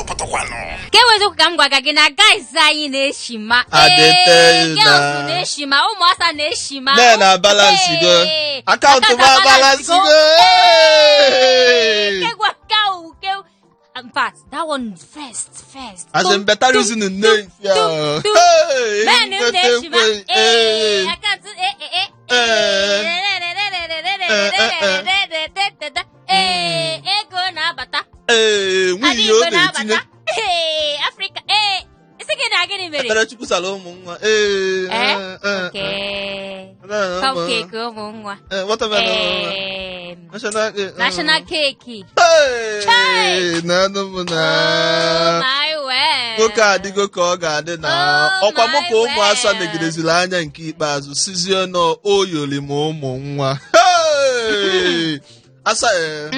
Pụtụkwanụ. Nke wụ eziokwu ka m gwaga gị na guys anyị na-eshima. Adete Ee, na. girls na-eshima, ụmụasa na-eshima. Ne na balance go. Ee, Akaụntụ m abalance go. Ee, kegwa ka ke. In fact, that one first first. As in better reason nne ya. Tum, tum. Hey, Men m na-eshima. kwete, Ee, ee. akaụntụ ee ee. Ee. Ee, ego na-abata. Ee, nwunye Ada ọ Igbo na-etinye. na-abata. Ee, Afrịka. Ee, isi gị na gịnị mere? Ekpere Chukwu sara ụmụ nwa. Ee. Eh? Ee, ee, Okay. ee. Cupcake ụmụ nwa. Ee, watermelon ụmụ nwa. Ee, National cake. national cake. Hey! Chai! Na anụ m na. Oh my word. Nwoke adịgo ka ọ ga-adị na Oh ọkwa mụ my ka ụmụasa word. megideziri anya nke ikpeazụ sizie nọ oyoli ma ụmụ nwa. Hey! Asa ee,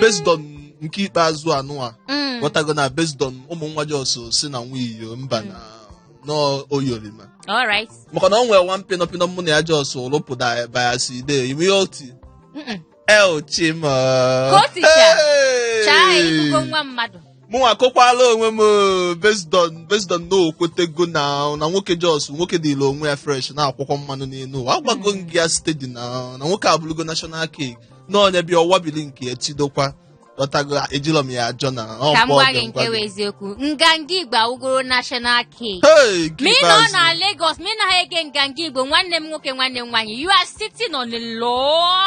based on nke ikpeazụ anụa ghọtago na based on ụmụ nwa just si na nwa iyo mba na nọ oyoli ma All right. maka na ọ nwere nwa mpịnọ pịnọ mụ na ya just rụpụta bayaside ime ihe oti El Chima. Ka o ticha. Hey! Chaa ikuko nwa mmadụ. Mụnwa akọkwala onwe m o, based on na okwetego na nwoke just nwoke dịla onwe ya fresh na-akwụkwọ mmanụ n'elu ụwa agwago m gị ya steady na nwoke abụrụgo national cake na onye bịa ọwabili nke ya tidokwa ghọtago ejilọ m ya ajọ na ọ Ka m mkpọ gwa gị gị ngwa nke wụ gị. eziokwu. Nganga Igbo awụgoro national cake. Hey, nke Ma ị nọ ikpeazụ. na Lagos, ma ị naghị ege Nganga Igbo, nwanne m nwoke, nwanne m nwaanyị, you are sitting on a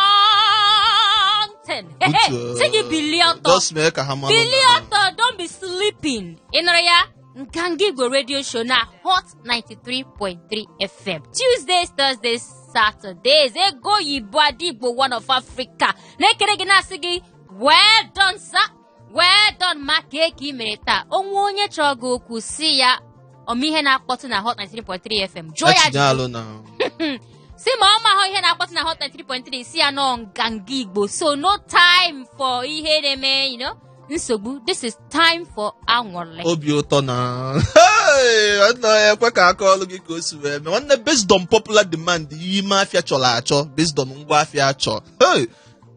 long thing. Hey, hey, Uche, sị gị bilie ọtọ. Just mee ka ha mara Bilie na- ọtọ, don't be sleeping. Ị nụrụ ya? Nganga Igbo radio show na Hot 93.3 FM. Tuesdays, Thursdays, Saturdays. Ego oyibo Ada Igbo one of Africa. Na-ekele gị na-asị gị, well done, sir. Well done, ma ka eke ị mere taa. Onwe onye chọrọ gị okwu si ya ọma ihe na-akpọtụ na Hot 93.3 FM. Jụọ ya Etinye ajụjụ. alụ na Si ma ọ mahụ ihe na-akpọtụ na Hot 93.3, si ya nọ Nganga Igbo. So no time for ihe na-eme nsogbu. This is time for anwụrị. Obi ụtọ na. Hey! Nwanne ya ekwe ka aka ọlụ gị ka o si wee mee nwanne based on popular demand, ihe ime afịa chọrọ achọ, based on ngwa afịa achọ. Hey!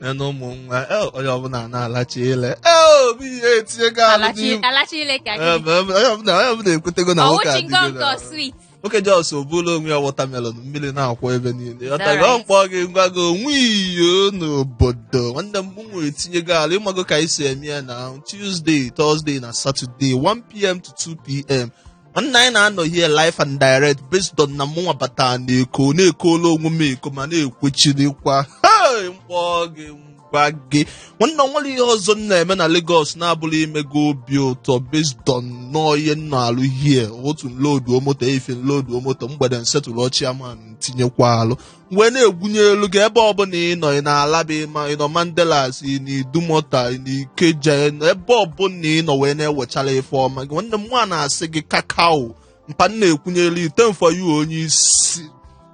Na ụmụ nwa eh, onye ọbụla na-alachi ile. Eh, obi ihe etinyego alụ Alachi n'ihu. alachi ile ka Eh, gịnị? onye ọbụla ekwetego na nwoke Ọwụ adịgo chingom na ka sweet. Nwoke just obula onwe ya watermelon mmiri na-akwọ ebe niile. Alright. Ghọtago mkpọ gị ngwa gị onwe iyo n'obodo nwanne m nwere etinyego ala ịmago ka anyị si eme ya na Tuesday, Thursday na Saturday, 1 p.m. to 2 p.m. Nwanne anyị na-anọ here live and direct based on na mụnwa batara na-eko na-ekola onwe m eko ma na-ekwechirikwa. Hey, mkpọ gị ngwa gị nwanne o nwere ihe ọzọ m na-eme na Lagos na-abụrụ imego obi ụtọ based on nọọ ihe m na-alụ here otu nloduo moto efe nloduo moto mgbede nsetụlụ chairman tinyekwa alụ wee na-egwunye elu gị ebe ọbụla ị nọ ị na-alaba ma ị nọ Mandelas ị na Idumota ị na Ikeja ị nọ ebe ọbụla ị nọ wee na-ewechara ife ọma gị nwanne m nwa na-asị gị kakao mpa m na-ekwunye elu ite for you onye isi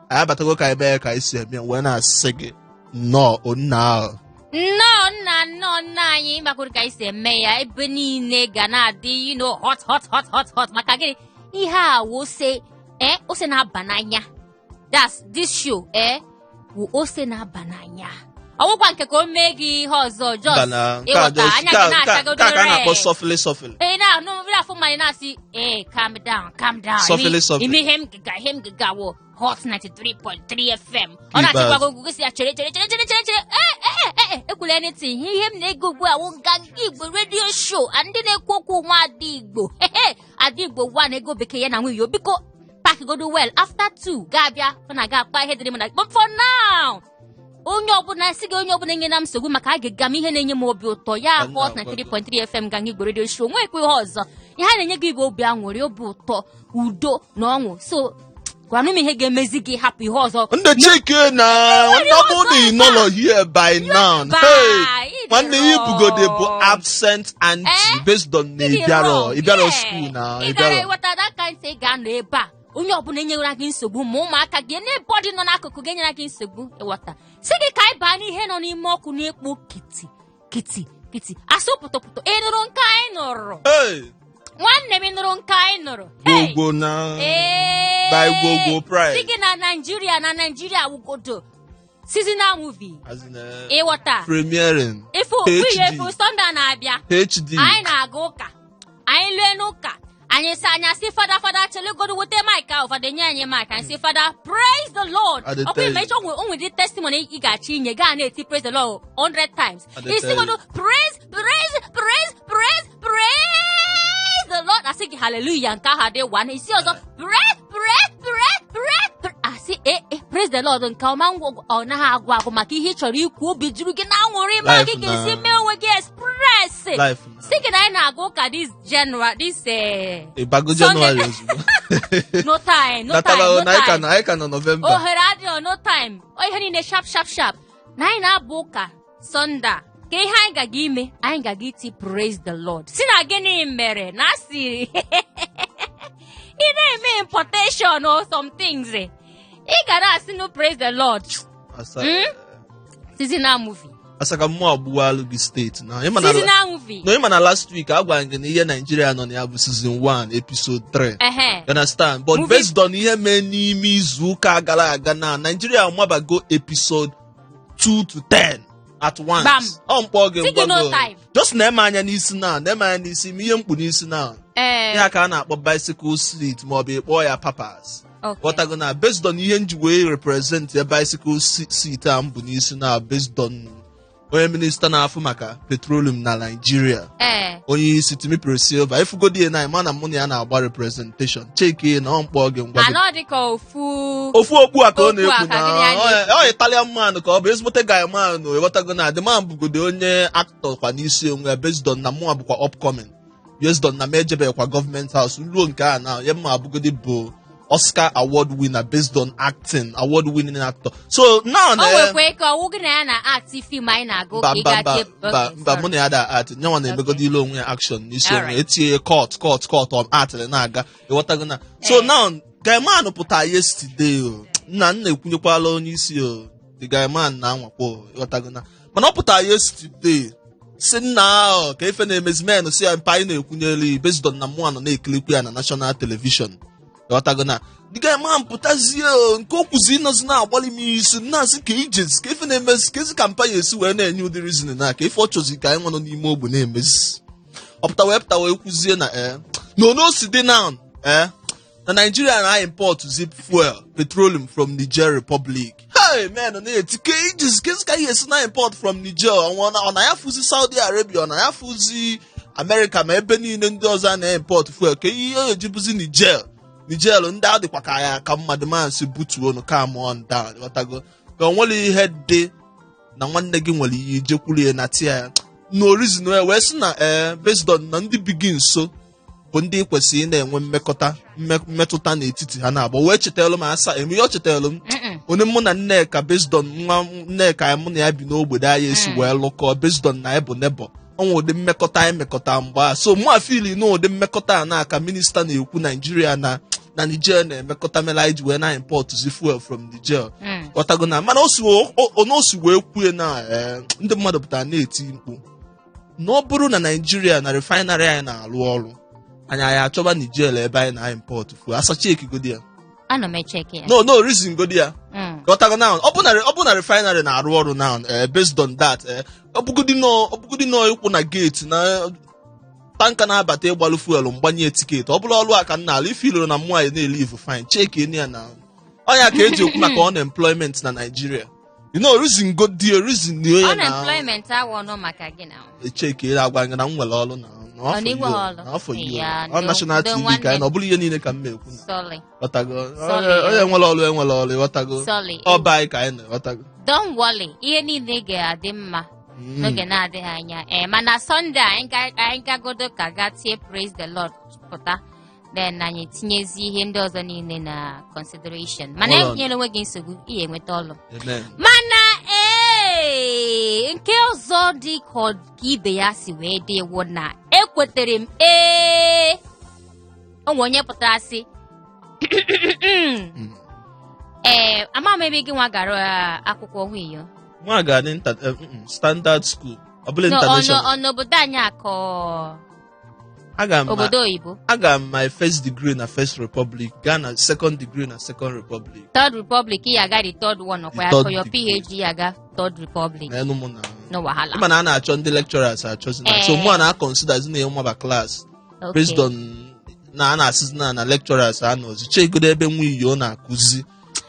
anyị abatago ka ebe ka anyị si eme wee na-asị gị nnọọ nna ahụ. Nnọọ nna, nnọọ nna anyị makwuru ka anyị si eme ya ebe niile ga na-adị hot hot hot hot hot maka gịnị ihe a wụ ose ose na-aba n'anya. That's this show wụ ose na-aba n'anya ọwụkwa nke ka o mee gị ihe ọzọ just Mba na nke a ịghọta just anya nke gị a na-achagodo nke a ka a na-akpọ red. sọfịlị sọfịlị. Ee, na-anụ afụ mmanya na-asị ee, calm down, calm down. Sọfịlị, sọfịlị. Ime ihe m gịga ihe m gịga wụ Hot 93.3 FM ọ na-achịkwa gị ogụgụ si ya chere chere chere chere chere chere ee ee ee ekwula anything. Ihe m na-ege ugbu a wụ Nganga Igbo radio show a ndị na-ekwu okwu nwa Ada Igbo. Ehe, Ada Igbo one ego bekee ya na nwunye biko pakigodo well after 2 ga-abịa fụ na ga-akpa ihe dịrị m na. But for now, onye ọbụla si gị onye ọbụla enyela m nsogbu maka agịga m ihe na-enye m obi ụtọ ya Ka m Hot na-agwa gị. 93.3 FM Nganga Igbo radio show nwekwa ihe ọzọ ihe a na-enye gị bụ obi aṅụrị, obi ụtọ, udo na ọṅụ. So gwanụ m ihe ga-emezi gị hapụ ihe ọzọ. Ndị chike na nwanne ọ bụrụ na ị nọrọ here by now, hey, Bye, nwanne ịdị ihe bugode bụ wrong. absent auntie Eh? based on na Ịdị ịbịarọ wrong, ịbịarọ yeah. school na Ị gara ịbịarọ. ịghọta that kind thing, ị ga-anọ ebe a onye ọbụla enyere gị nsogbu ma ụmụaka gị n'ebe nọ n'akụkụ gị enyere gị nsogbu ịghọta si gị ka anyị baa n'ihe nọ n'ime ọkụ na-ekpo kiti kiti kiti asụ pụtụpụtụ. Ị nụrụ nke anyị nụrụ? Hey, Nwanne m, ị nụrụ nke anyị nụrụ? Hey! Gwogwo na Ee. by Gwogwo Pride. Si gị na Naijiria na Naijiria wugodo seasonal movie. As in, Ịghọta premiering ifu HD. nwunye efu Sunday na-abịa HD. anyị na-aga ụka. Anyị Anyị lue n'ụka, anyị sị, anyị asị, "Fada, fada, chelegodo, weta mic ahụ." Fada nye anyị mic, anyị sị, "Fada, praise the Lord." I dey Ọkwa tell ime you. ịchọ o nwere testimony ị ga-achọ inye, gaa na-eti "Praise the Lord" 100 times. I dey tell Isigodo you. "Praise, praise, praise, praise, praise the Lord," asị gị "Hallelujah." Nke ahụ adị one. Isi ọzọ, "Praise, praise, praise, praise, praise," asị e e praise the Lord nke ọma. Ngwa ọ naghị agwụ agwụ maka ihe ị chọrọ ikwu, obi juru gị na aṅụrị ma Life gị ga-esi na- mee onwe gị express. Life na Si gị na anyị na-aga ụka this January, this ịbago Sunday. January ozugbo. No time, no time. Natala No na anyị ka time. nọ, anyị ka nọ November. Ohere adịghị, no time. O ihe niile sharp, sharp, sharp. Na anyị na-aba ụka Sunday a, ka ihe anyị gaga ime, anyị gaga iti "Praise the Lord." Si na gịnị mere na asị ị na-eme importation or some things, ị gara asị no "Praise the Lord." Asa Seasonal movie. Asa ka mmụọ agbụwalụ gị steeti na ịma na Seasonal movie. Na ịma na last week agwara m gị na ihe Naijiria nọ na ya bụ season 1 episode 3. Ehe. You understand? But Movie- based on ihe mee n'ime izu ụka gara aga, na Nigeria mabago episode 2 to 10 at once. Bam. Ọ mkpọ gị Sị gị no ngwago. time. Just na-eme anya n'isi, na-eme anya n'isi ma ihe mkpu n'isi na ihe ka a na-akpọ bicycle seat maọbụ ịkpọ ya papas. Ghọtago? Na based on ihe nji wee represent ya bicycle seat a m bụ n'isi, na based on onye minista na-afụ maka petroleum na Nigeria, onye isi Timipre Sylva, ifugodi ya na ịma na mụ na ya na-agba representation, cheki na ọ mkpọ gị ngwa gị. Anọ dị ka ofu Ofu okpu a ka ọ Okpu a na-ekpu ka na gị na ya ọ Italian man ka ọ bụ, ezigbote guy man. Ịghọtago na the man bụgodo onye actor kwa n'isi onwe ya, based on na mụnwa bụkwa upcoming, based on na m ejebekwa government house ruo nke a na ya mma abụgodi bụ Oscar award winner based on acting, award winning actor. So now O na nwekwa ike ọwụ gị na ya na act film anyị na-agụ mba ka ị mba ga mba tie. mba Okay, mba, mụ sorry. na ya da act, nyanwa na-emegodi ile onwe ya action n'isi onwe ya. Etinye ya cut, cut, cut on art na-aga. Ịghọtago na so now guy man pụta yesterday, o nna nna ekwunyekwala onye isi o, the guy man na-anwakwa o, ịghọtago na mana ọ pụta yesterday si nna ahụ ka ife na-emezi men si ya mpa anyị na-ekwunyelu based on na mụnwa nọ na-ekilikwu ya na national television. Ịghọtago na the guy man pụtazie o, nke o kwuzi ịnọzi na-agbalị m isi na-asị ka ijezi ka ife na-emezi ka ezi ka mpa ya esi wee na-enye ụdị reason na ka ife ọ chọzi ka anyị nwa nọ n'ime ogbe na-emezi. Ọ pụta wee pụta wee kwuzie na ee na ono si dị now na Nigeria na import zi fuel petroleum from Niger Republic. Hey man, na-eti ka ijezi ka ezi ka ihe esi na import from Niger. Ọ na ya fụzi Saudi Arabia, ọ na ya fụzi America, ma ebe niile ndị ọzọ a na-import fuel, ka ihe ejibuzi Niger. Niger ndị a dịkwa ka ya ka mmadụ masị butuonu, calm on down. Ghọtago ka o nwere ihe dị na nwanne gị nwere ihe ijekwuru ya na tia ya na reason ya wee sị na based on na ndị bi gị nso bụ ndị kwesịrị ị na-enwe mmekọta mmetụta n'etiti ha na-abụ wee chetara m asa eme ihe ọ chetara m onye mụ na Nneka, based on nwa Nneka mụ na ya bi n'obodo anyị esi wee lụkọ, based on na anyị bụ neighbor, ọnwa ụdị mmekọta anyị mekọta mgbe a. So mụ afili na ụdị mmekọta a na-aka minista na-ekwu Naijiria na Niger na-emekọta mere anyị ji wee na import zi fuel from Niger. Ghọtago na mana o si wee kwue na ndị mmadụ pụtara na-eti mkpu na ọ bụrụ na Naijiria na refinery anyị na-arụ ọrụ anyị achọba Niger ebe anyị na-import fuel. Asacha ekigodi ya. Ana m echeke ya. No, reason godi ya. Ghọtago now, ọ bụ na refinery na-arụ ọrụ now, based on that, ọ bụgodi nọ ịkwụ na gate na tanker na-abata ịgbalụ fuel mgbanye ticket, ọ bụrụ ọrụ a ka m na-alụ ife iloro na mmụọ anyị na-elive fine, check ya na ọnya ka eji ekwu maka unemployment na Nigeria. Reason godi reason ya na Unemployment awọ nọ maka gị na echeki agwa gị na m nwere ọrụ na Ọ na ịnweghị ọrụ? n'afọ yi Ya, ọ national ndo TV ka anyị nwanne. na ọ bụrụ ihe niile ka m na-ekwu na Sorry. ghọtago? Sorry. Onye nwere ọrụ enwere ọrụ, ịghọtago? Sorry. Ọba anyị ka anyị na ịghọtago? Don't worry, ihe niile ga-adị mma n'oge na-adịghị anya. Ee, mana Sunday anyị gagodo ka ga tie "Praise the Lord" pụta, then anyị tinyezi ihe ndị ọzọ niile na consideration. Mana Hold on. enyela onwe gị nsogbu, ị ga-enweta ọlụ. Amen. Mana ee, nke ọzọ dị ka ibe ya si wee dị wụ na ekwetere m ee onwe onye pụtara sị ee ama m ebe gị nwa gara akwụkwọ nwunye. Nwa ga-adị standard school ọ bụla No, international. ọ n'obodo anyị akọ Aga m obodo oyibo. Aga m my first degree na First Republic, gaa na second degree na Second Republic. Third Republic, ị aga the third one ọkwa ya? The third For your degree. PhD ya aga Third Republic. Na enu mụ na No wahala. Ịma na a na-achọ ndị lecturers achọzi na so mụ a na-aconsider zi na ịmaba class. Based on na a na-asịzi na lecturers anọzi, chegodo ebe nwa iyo na-akụzi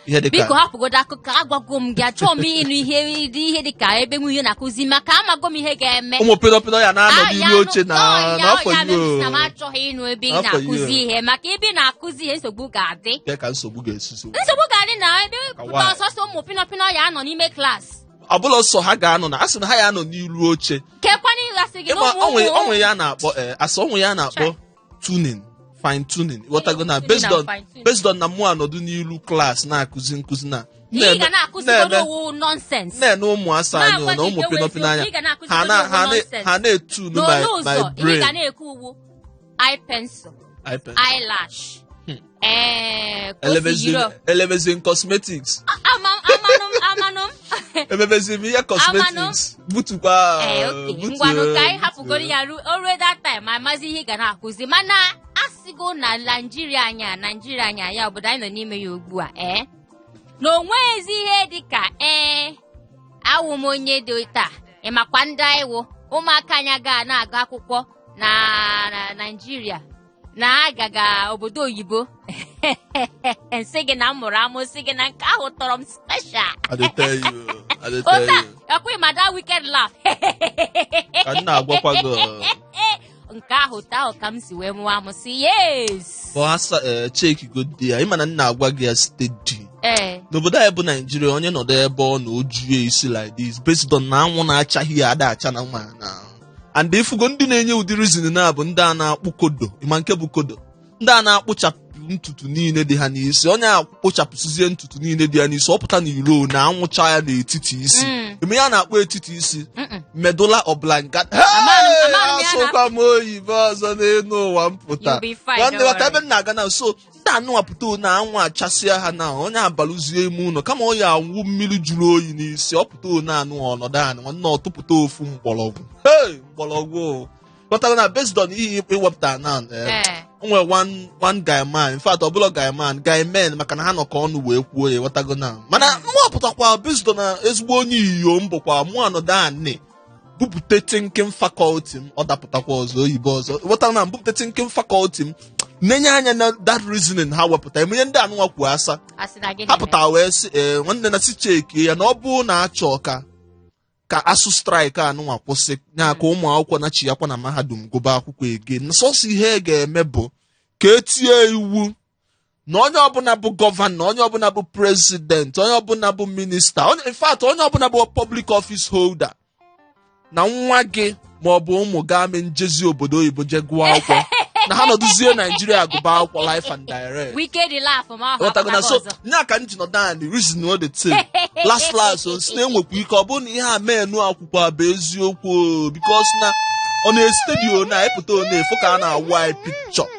ihe dịka Biko hapụgodo akụkọ, agwago m gị, achọọ m ịnụ ihe dị ka ebe nwunye na-akụzi, maka amago m ihe ga-eme. Ụmụ pịnọpịnọ ya na-anọ Ah, ya n'iru oche na n'afọ ya mere m sị na m iyo achọghị ịnụ ebe ị N'afọ na-akụzi iyo. ihe, maka ebe ị na-akụzi ihe, nsogbu ga-adị. Nke ka nsogbu ga-esisi. Nsogbu ga-adị na ebe Ka pụta why? ọsọsọ ụmụ pịnọpịnọ ya anọ n'ime klaasị. Ọbụla sọ ha ga-anọ na, a sị na ha ya anọ n'iru oche. Kekwana ịghasị gị na Ịma ụmụ onwe ụmụ onwe ya na-akpọ asa onwe ya na-akpọ tuning, fine tuning, ghọtago na Tuning based and on fine tuning. based on na mụ anọdụ n'ilu klaasị na-akụzi nkụzi na Ihe ị ga na-akụzigodo na-eme owu nonsense. na-ene ụmụ asa anya Na-agwa na gị ụmụ nke pịnọpịnọ anya eziokwu, ị ga na-akụzigodo ha na owu ha na nonsense. ha na-etunu my N'olu my ụzọ ihe ị brain. ga na-ekwu uwu eye pencil, Eye pencil. eyelash, ee, ka o si Elemezi yiri elemezi cosmetics. Amanụ m, amanụ m. Emebezi m ihe cosmetics butukwa. Ee, oke. Butuo, Ngwanụ, ka anyị butuo. hapụgoro ya o ruo that time, amazi ihe ị ga na-akụzi. Mana asịgo na Naijiria anya ya, obodo anyị nọ n'ime ya ugbu a, ee, na onweghịzi ihe dị ka ee, awụ m onye dị taa. Ị makwa ndị anyị wụ ụmụaka anyị aga na-agụ akwụkwọ na Naijiria na agaga obodo oyibo. Nsị gị na m mụrụ amụ, sị gị na nke ahụ tọrọ m special. I dey tell you, I dey tell Ota you. ọkwa ịma that wicked laugh. Ka m na-agwakwa gị. Nke ahụ taa ahụ ka m si wee mụọ amụ, si yes. Bụ asa ee, check go dị ya. Ịma na m na-agwa gị ya steady. N'obodo anyị bụ Naijiria, onye nọdụ ebe ọ na oju ya isi like this, based on na anwụ na-achaghị ya ada acha na nwa na and ifugo ndị na-enye ụdị reason na bụ ndị a na-akpụ kodo. Ịma nke bụ kodo? Ndị a na-akpụchapụ ntutu niile dị ha n'isi. Onye a kpụchapụsizie ntutu niile dị ya n'isi, ọ pụta n'iro na anwụcha ya n'etiti isi. Eme ya na-akpọ etiti isi medulla oblongata. Amanụ m ya. Asụkwa m oyibo ọzọ n'elu ụwa m pụta. You'll be fine, Nwanne, don't ghọta ebe worry. m na-aga na so ndị anụwapụta na anwụ achasịa ha na onye abalụzie ime ụlọ, kama ọ ya anwụ mmiri jụrụ oyi n'isi, ọ pụta one anụ ọnọdụ anụ, nwanne, ọtụpụta ofu mgbọrọgwụ. Hey, mgbọrọgwụ o. Ghọtara na based on ihe iwepụta na o nwere one guy man, in fact ọ bụla guy man, guy men, maka na ha nọ ka ọnụ wee kwuo ya. Ghọtago na mana mụ pụtakwa based on na ezigbo onye iyom bụkwa mụ anọdụ anị bupute thinking faculty m, ọ dapụtakwa ọzọ oyibo ọzọ. Ghọtara na bupute thinking faculty m, nenye anya na that reasoning ha wepụta eme ihe ndị anụnwa kwuo asa. Asị na gịnị Ha mere? pụtara wee sị, ee, nwanne, na si chekie ya na ọ bụrụ na achọ ka ASUU strike anụnwa kwụsị ya, ka ụmụ akwụkwọ na-chi yakwa na mahadum gụba akwụkwọ ege na sọsọ ihe ga-eme bụ ka etinye iwu na onye ọbụla bụ gọvanọ, onye ọbụla bụ president, onye ọbụla bụ minista, onye, in fact, onye ọbụla bụ public office holder, na nwa gị ma ọ bụ ụmụ gaa mee njezi obodo oyibo jee gụọ akwụkwọ, na ha nọdụzie Naijiria gụba akwụkwọ life and direct. Wicked laugh ma ahụ Ghọtago na apụtago so ọzọ. nya ka m ji nọdụ anyị reason all the thing. Last last, o si na enwekwa ike ọ bụrụ na ihe a menu akwụkwọ a bụ eziokwu o, because na ọ na-estedio na epụta ọ na-efo ka a na-awụ anyị picture,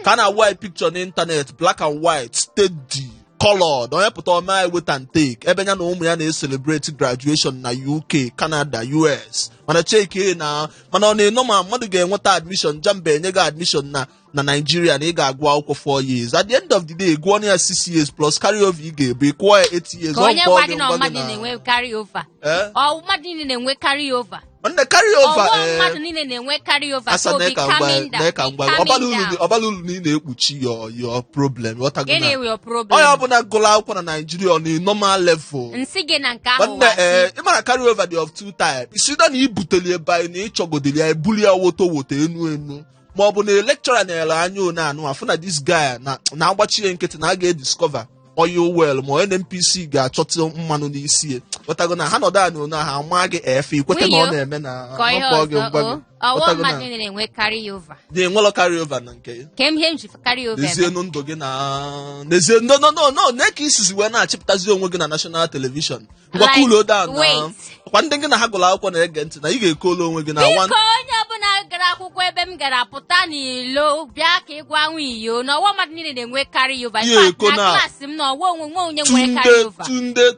ka a na-awụ anyị picture n'ịntanetị, black and white, steady, colored, onye pụta ome anyị wait and take ebe ya na ụmụ ya na-celebrate graduation na UK, Canada, US. Mana cheke na mana ọ na-eno ma mmadụ ga-enweta admission, JAMB enye gị admission na Nigeria na ị ga-agụ akwụkwọ 4 years, at the end of the day gụọ na ya 6 years plus carry over, ị ga-ebu ị kụọ ya 8 years. Ka onye Ọ gwa gị gị na ngwa gị mmadụ na- na-enwe carry over? Eh? Ọ mmadụ niile na-enwe carry over? Nwanne, carry over. Ọwọ́ Eh, mmadụ niile na-enwe carry over. Asa So na be ka ngwa calming down, na ka be ngwa calming ọbala uru down. ọbala uru na ị na-ekpuchi your problem, ghọtago Gịnị na wụ your problem? Onye ọbụla gụrụ akwụkwọ na Naijiria ọ na normal level. Nsị gị na nke ahụ Nwanne, wasị. ee, ị mara carry over dị of two type. Isi na i butere ebe anyị na ịchọgodiri ya, ebuli ya woto woto enu enu, ma ọ bụ na lecturer na-ele anya one anụ afụ na this guy na na-agbachi ya nkịtị na a ga-ediscover oil well, ma NNPC ga-achọta mmanụ n'isi ya. Ghọtago na ha nọdụ anyị one ha ama gị efe ikweta na ọ Nwunye, na-eme na kọ ihe ọkpọ gị ọzọ ngwa o gị. ọwọ́ Ghọtago na mmadụ niile na-enwe carry over. dị enwelọ carry over na nke ya. Ke m ihe m ji carry over eme? N'ezienu ndụ gị na n'ezie, no, no, no, no, na ka isizi wee na-achịpụtazi onwe gị na national television. Ngwa, Like, cool down na wait. kwa ndị gị na ha gụrụ akwụkwọ na-ege ntị na ị ga-ekolu onwe gị na Biko, one onye ọbụla gara akwụkwọ ebe m gara pụta n'ilo bịa ka ị gwa nwa iyo na ọwọ́ mmadụ niile na-enwe carry over. In Ihe fact, eko na na- klaasị m na ọwọ́ onwe nwe onye nwere Tunde carry over.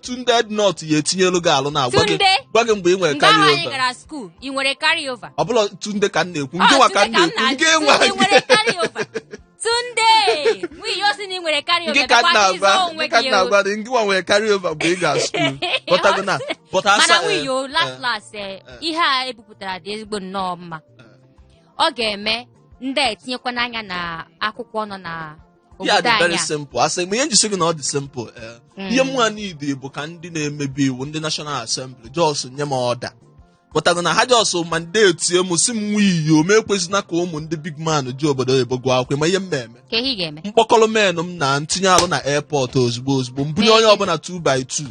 Tunde Ednut ya etinyelu gị alụ na agwa gị Tunde. gwa gị mgbe ị nwere Mgbe ahụ carry anyị over. gara school, ị nwere carry over? Ọ bụla Tunde ka m na-ekwu. Ọ, Nke nwa ka m Tunde na-ekwu nke nwa. Tunde nwere carry over. Tunde nwunye o si na ị nwere carry over, Nke ka m bịakwa ka na-agwa ịzọ onwe nke ka m gị o. na-agwa gị, nke nwa nwere carry over mgbe ị ga school. Ghọtago na but Mana asa nwunye o, last last, ihe a ebupụtara dị ezigbo nnọọ mma. Ọ ga-eme Ndị a etinyekwa n'anya na akwụkwọ nọ na Ya obodo dị very anyị a. simple. Asị m ihe njisi gị na ọ dị simple, eh. Ihe mụnwa need bụ ka ndị na-emebi iwu, ndị National Assembly, just nye m order pụtago na ha just mandate m, si m nwa iyo m ekwezina ka ụmụ ndị big man ji obodo oyibo gụọ akwụkwọ. Ma ihe m eme, Ka ihe ị ga-eme? Mkpọkọrọ men m na ntinye alụ na airport ozugbo ozugbo, mbunye onye ọbụla 2 by 2.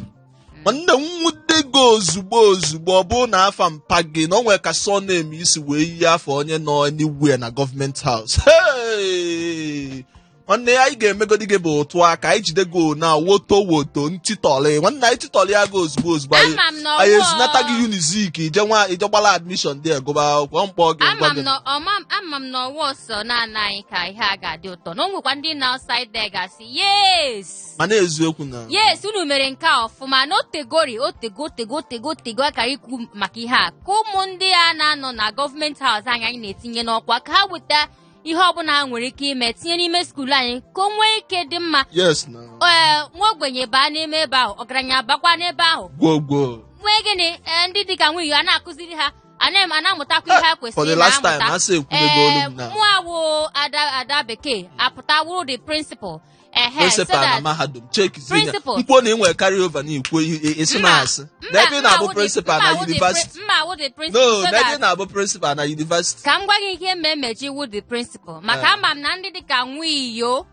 Nwanne m, nwude gị ozugbo ozugbo, ọ bụrụ na afa mpa gị na o nwere ka surname isi wee yie afọ onye nọ anywhere na government house. Hey! Nwanne ya, anyị ga-emegodi gị bụ ụtụ aka anyị jide gị na woto woto ntịtọlị. Nwanne, anyị tịtọlị ya gị ozugbo ozugbo, anyị Ama m na anyị ọwụọ- ezinata gị Unizik, ije nwa ije gbala admission dị egụba akwụkwọ mkpọ gị Ama ngwa m gị. na ama m na ọwa ọsọ naanị anyị ka ihe a ga-adị ụtọ, na o nwekwa ndị na outside there ga-asị yes. Mana eziokwu na Yes, unu mere nke a ọfụma na otegori otego otego otego otego akara ikwu maka ihe a, ka ụmụ ndị a na-anọ na government house anyị anyị na-etinye n'ọkwa, ka ha weta ihe ọbụla ha nwere ike ime tinye n'ime school anyị, ka o nwee ike dị mma. Yes na Ee, nwa ogbenye baa n'ime ebe ahụ, ọgaranya bakwa n'ebe ahụ. Gwuo gwuo. Nwee gịnị? Ee, ndị dịka nwunye a na-akụziri ha, a na-amụtakwa ihe ha kwesịrị For the last time, na-amụta. asị ekwubego olu m na Mụ awụ ada ada bekee apụta wụrụ the principal, ehe, so Principal na that mahadum chekizi ya. Principal. Nkwuo na ị nwere carry over na ikwu isi Mba, na-asị mba, na ebe ị mma na-abụ wụ the- principal mma na wụ the university. mma wụ the principal No, so na ebe ị that na-abụ principal na university. Ka m gwa gị ihe ma emeji wụ the principal, maka ama m na ndị dịka nwiyo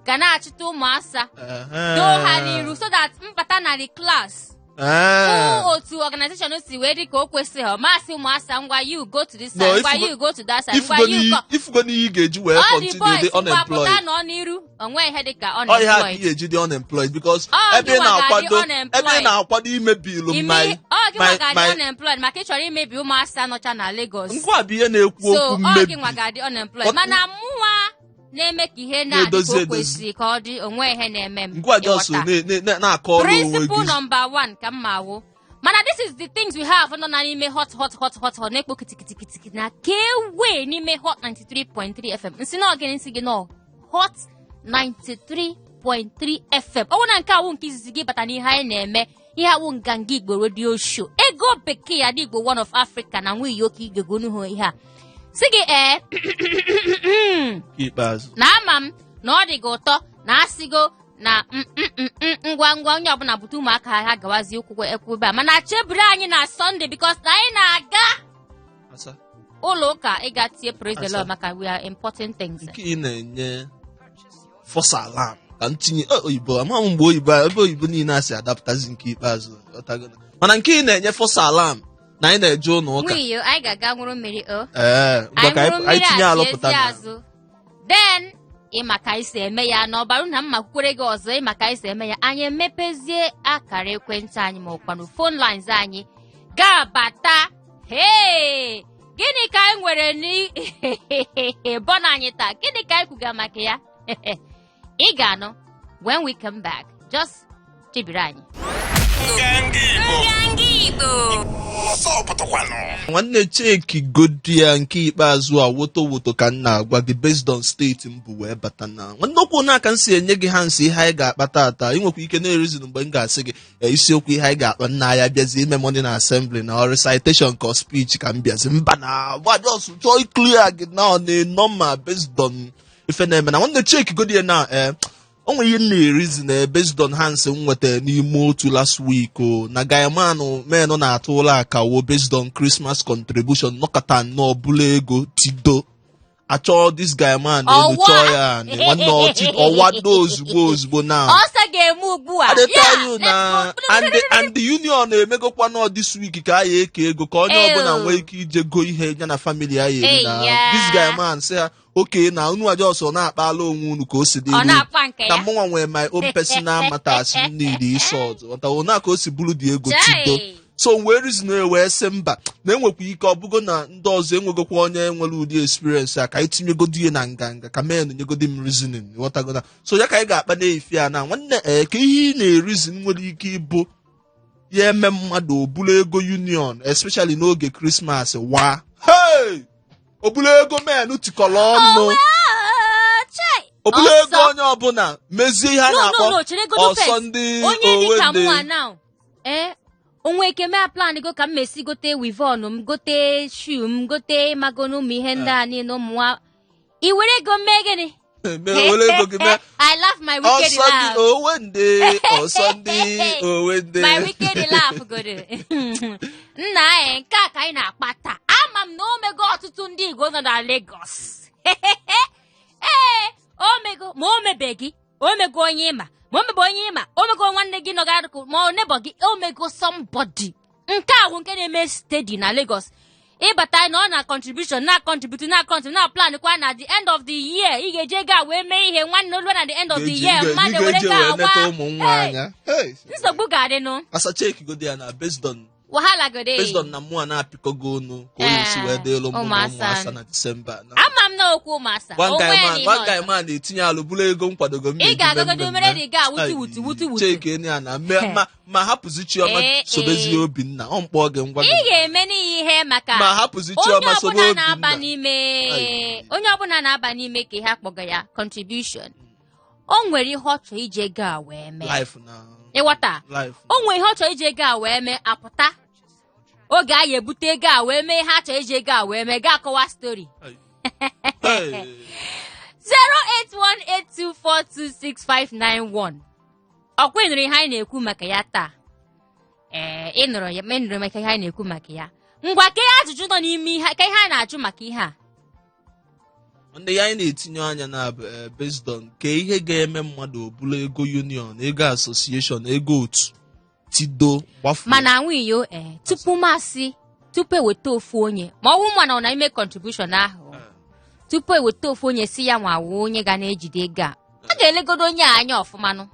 ga na-achịta ụmụ asa doo ha n'iru, so that mbata na the class, fụ otu organization si wee dị ka o kwesịghị, ọ masị ụmụ asa, ngwa, you go to this No, side, ngwa, ifugo- you go to that side, ngwa, ifugo you n'iyi go ifugo n'iyi ị ga-eji wee All the continue boys, dị ngwa, pụta unemployed. nọ n'iru onwe ihe dịka Ọ ihe a ka ị unemployed. ga-eji dị unemployed because Ọ ebe ị gịnwa ga-adị na-akwado ebe ị unemployed. na-akwado imebi ilu Ime ọ gị nwa ga-adị unemployed maka ị chọrọ imebi ụmụasa nọcha na Lagos. Ngwa bụ ihe na-ekwu So okwu ọ mmebi. gị nwa ga-adị unemployed, mana mụnwa na-eme ka ihe na-adị ka Na-edozi o edozi. kwesịrị ka ọ dị, onwe ihe na-eme m. Ngwa, just Ịghọta? na-akọ ọrụ onwe Principle gị. number one ka m ma wụ, mana this is the things we have nọ na n'ime hot hot hot hot hot na-ekpo kitikitikiti na kewe n'ime Hot 93.3 FM. Nsị na ọgịnị nsị gị nọ Hot 93.3 FM. Ọ bụ na nke awụ nke izizi gị bata n'ihe anyị na-eme, ihe awụ Nganga Igbo Radio Show, ego bekee ya Igbo One of Africa na nwunye oke igegonu ihe a si gị ee. Ikpeazụ. Na ama m na ọ dị gị ụtọ na asịgo na ngwa ngwa, onye ọbụla bute ụmụaka ha, ha gawazi ụkwụ ekwu ebe a, mana chebiri anyị na Sunday, because na anyị na-aga Asa. ụlọ ụka ịga tie praise the Asa. Lord, maka we are important things. Nke ị na-enye false alarm ka m tinye oyibo, ama m mgbe oyibo ebe oyibo niile a si adapụtazi nke ikpeazụ, ghọtago na. Mana nke ị na-enye false alarm na anyị na-eje ụlọ ụka. Nwunye, anyị ga-aga ṅụrụ mmiri o. Ee, ngwa Anyị ka ṅụrụ anyị mmiri tinye a alụpụta ezi na azụ, then ịma ka anyị si eme ya na ọbarụ na mma kwukwere gị ọzọ, ịma ka anyị si eme ya, anyị emepezie akara ekwentị anyị ma ọkwanụ phone lines anyị ga-abata. Hey, gịnị ka anyị nwere n'bọna anyị taa? Gịnị ka anyị kwuga maka ya? Ị ga-anụ when we come back. Just chebiri anyị. Nganga Igbo. Nganga Igbo. Ọsọ pụtakwanụ. Nwanne, cheki godi ya nke ikpeazụ a, woto woto ka m na-agwa gị, based on steeti m bụ wee bata na nwanne okwu n'aka m si enye gị ha nsị ihe anyị ga-akpa ata. Ị nwekwa ike na-erizin mgbe m ga-asị gị isiokwu ihe anyị ga-akpa nna ya bịazi ime morning assembly na recitation ka speech ka m bịazi mba na gwa just chọọ clear gị na ọ na-enọ ma based on ife na-eme na nwanne, cheki godi ya na o nwere ihe m na-erizi na based on ha nsị m nwetara n'ime otu last week o na guyman men na-atụ ụlọ akawo based on Christmas contribution, nọkọta nnọọ bụla ego tido achọọ this guy man elu. Ọwa! Chọọ ya anị nwanne, ọwado ozugbo ozugbo now. Ọsọ ga-eme ugbu a. I dey tell Yeah, you let's na go. and the union emegokwa nọ this week ka a ya eke ego ka onye Ew. ọbụla nwee ike ije go ihe ya na family ya ya eri na Eya. this guy man sị ha oke na unu aja ọsọ na-akpala onwe unu ka o si dị Ọ unu. na-akpa nke Na ya. mụnwa nwee my own personal matters m need isort ghọtawo na ka o si bụrụ dị ego tido. Chai. So wee reason wee sị mba, na enwekwa ike ọ bụgo na ndị ọzọ enwegokwa onye nwere ụdị experience a, ka anyị tinyegodi ya na nganga ka men nyegodi m reasoning, ghọtago na so ya ka anyị ga-akpa n'efi a na nwanne ee ka ihe ị na-ereason nwere ike ịbụ ya eme mmadụ obulu ego union, especially n'oge Christmas wa, hey, obulu ego men tikọrọ ọnụ. Ah, chai. Obulu ego Ọsọ. onye ọbụla mezie ihe a No, no, na-akpọ no, chere godu ọsọ first. ndị Onye dị ka owende. mụnwa now, ee, onwe ike mee plan go ka m mesi gote weave-on m, gote shoe m, gote magonu, ụmụ ihe ndị a niile ụmụ nwa. I were ego mee gịnị? Mee were ego gị mee. I laugh my wicked Ọsọ ndị laugh. owe ndị ọsọ ndị owe ndị. My wicked laugh godo. Nna anyị, nke a ka anyị na-akpa taa. Ama m na o mego ọtụtụ ndị Igbo nọ na Lagos. Ee, o mego ma o mebeghị, o mego onye ị ma, ma o mebe onye ị ma, o mego nwanne gị nọgara ma ọ neighbor gị, o mego somebody. Nke a bụ nke na-eme steady na Lagos. Ịbata na ọ na contribution na contribute na contribute na plan kwa na the end of the year ị ga-eji ego a wee mee ihe nwanne olu na the end of the year mmadụ were ga-eji ego wee a neta wa ụmụ nwa anya. Hey. Nsogbu ga-adịnụ. Asa chekigodi ya na based on Wahala go dey. Based on na mụa na-apịkọgo ọnụ ka o esi wee dịlụ mụ na ụmụasa. ụmụasa na Disemba na Ama m na okwu ụmụasa one onwe guy ya man na ihe one guy ọzọ. man na-etinye alụ bụrụ ego nkwadogo m Ị na-eji mee ga-agagodo mmemme. mere dị ga wutu Ai, wutu wutu wutu. cheke ni a na ma hapụzi Chioma Ee, sobezie ee. Obinna ọ mkpọ gị ngwa Ị gị ga-eme n'ihi ihe maka ma hapụzi onye Chioma sobe ọbụla Obinna. na-aba n'ime Ai. onye ọbụla na-aba n'ime ka ihe akpọga ya contribution, o nwere ihe ọ chọrọ iji ego a wee mee. Life na Ịghọta? Life. O nwere ihe ọ chọrọ iji ego a wee mee. Apụta oge a ya ebute ego a wee mee ihe a chọrọ iji ego a wee mee, ga akọwa story. Hey. 08182426591. Ọkwa ị nụrụ ihe anyị na-ekwu maka ya taa? Ee, ị nụrụ ya, ma ị nụrụ maka ihe anyị na-ekwu maka ya. Ngwa, ka ihe ajụjụ nọ n'ime ihe ka ihe a na-ajụ maka ihe a. Ndị ya anyị na-etinye anya na bụ, based on ka ihe ga-eme mmadụ obulu ego union, ego association, ego otu tido gbafuo. Mana nwunye, ee, tupu masị tupu eweta ofu onye ma ọ wụ mana ọ na ime contribution ahụ, tupu eweta ofu onye si ya nwa wụ onye ga na-ejide ego a, a ga-elegodo onye a anya ọfụmanụ.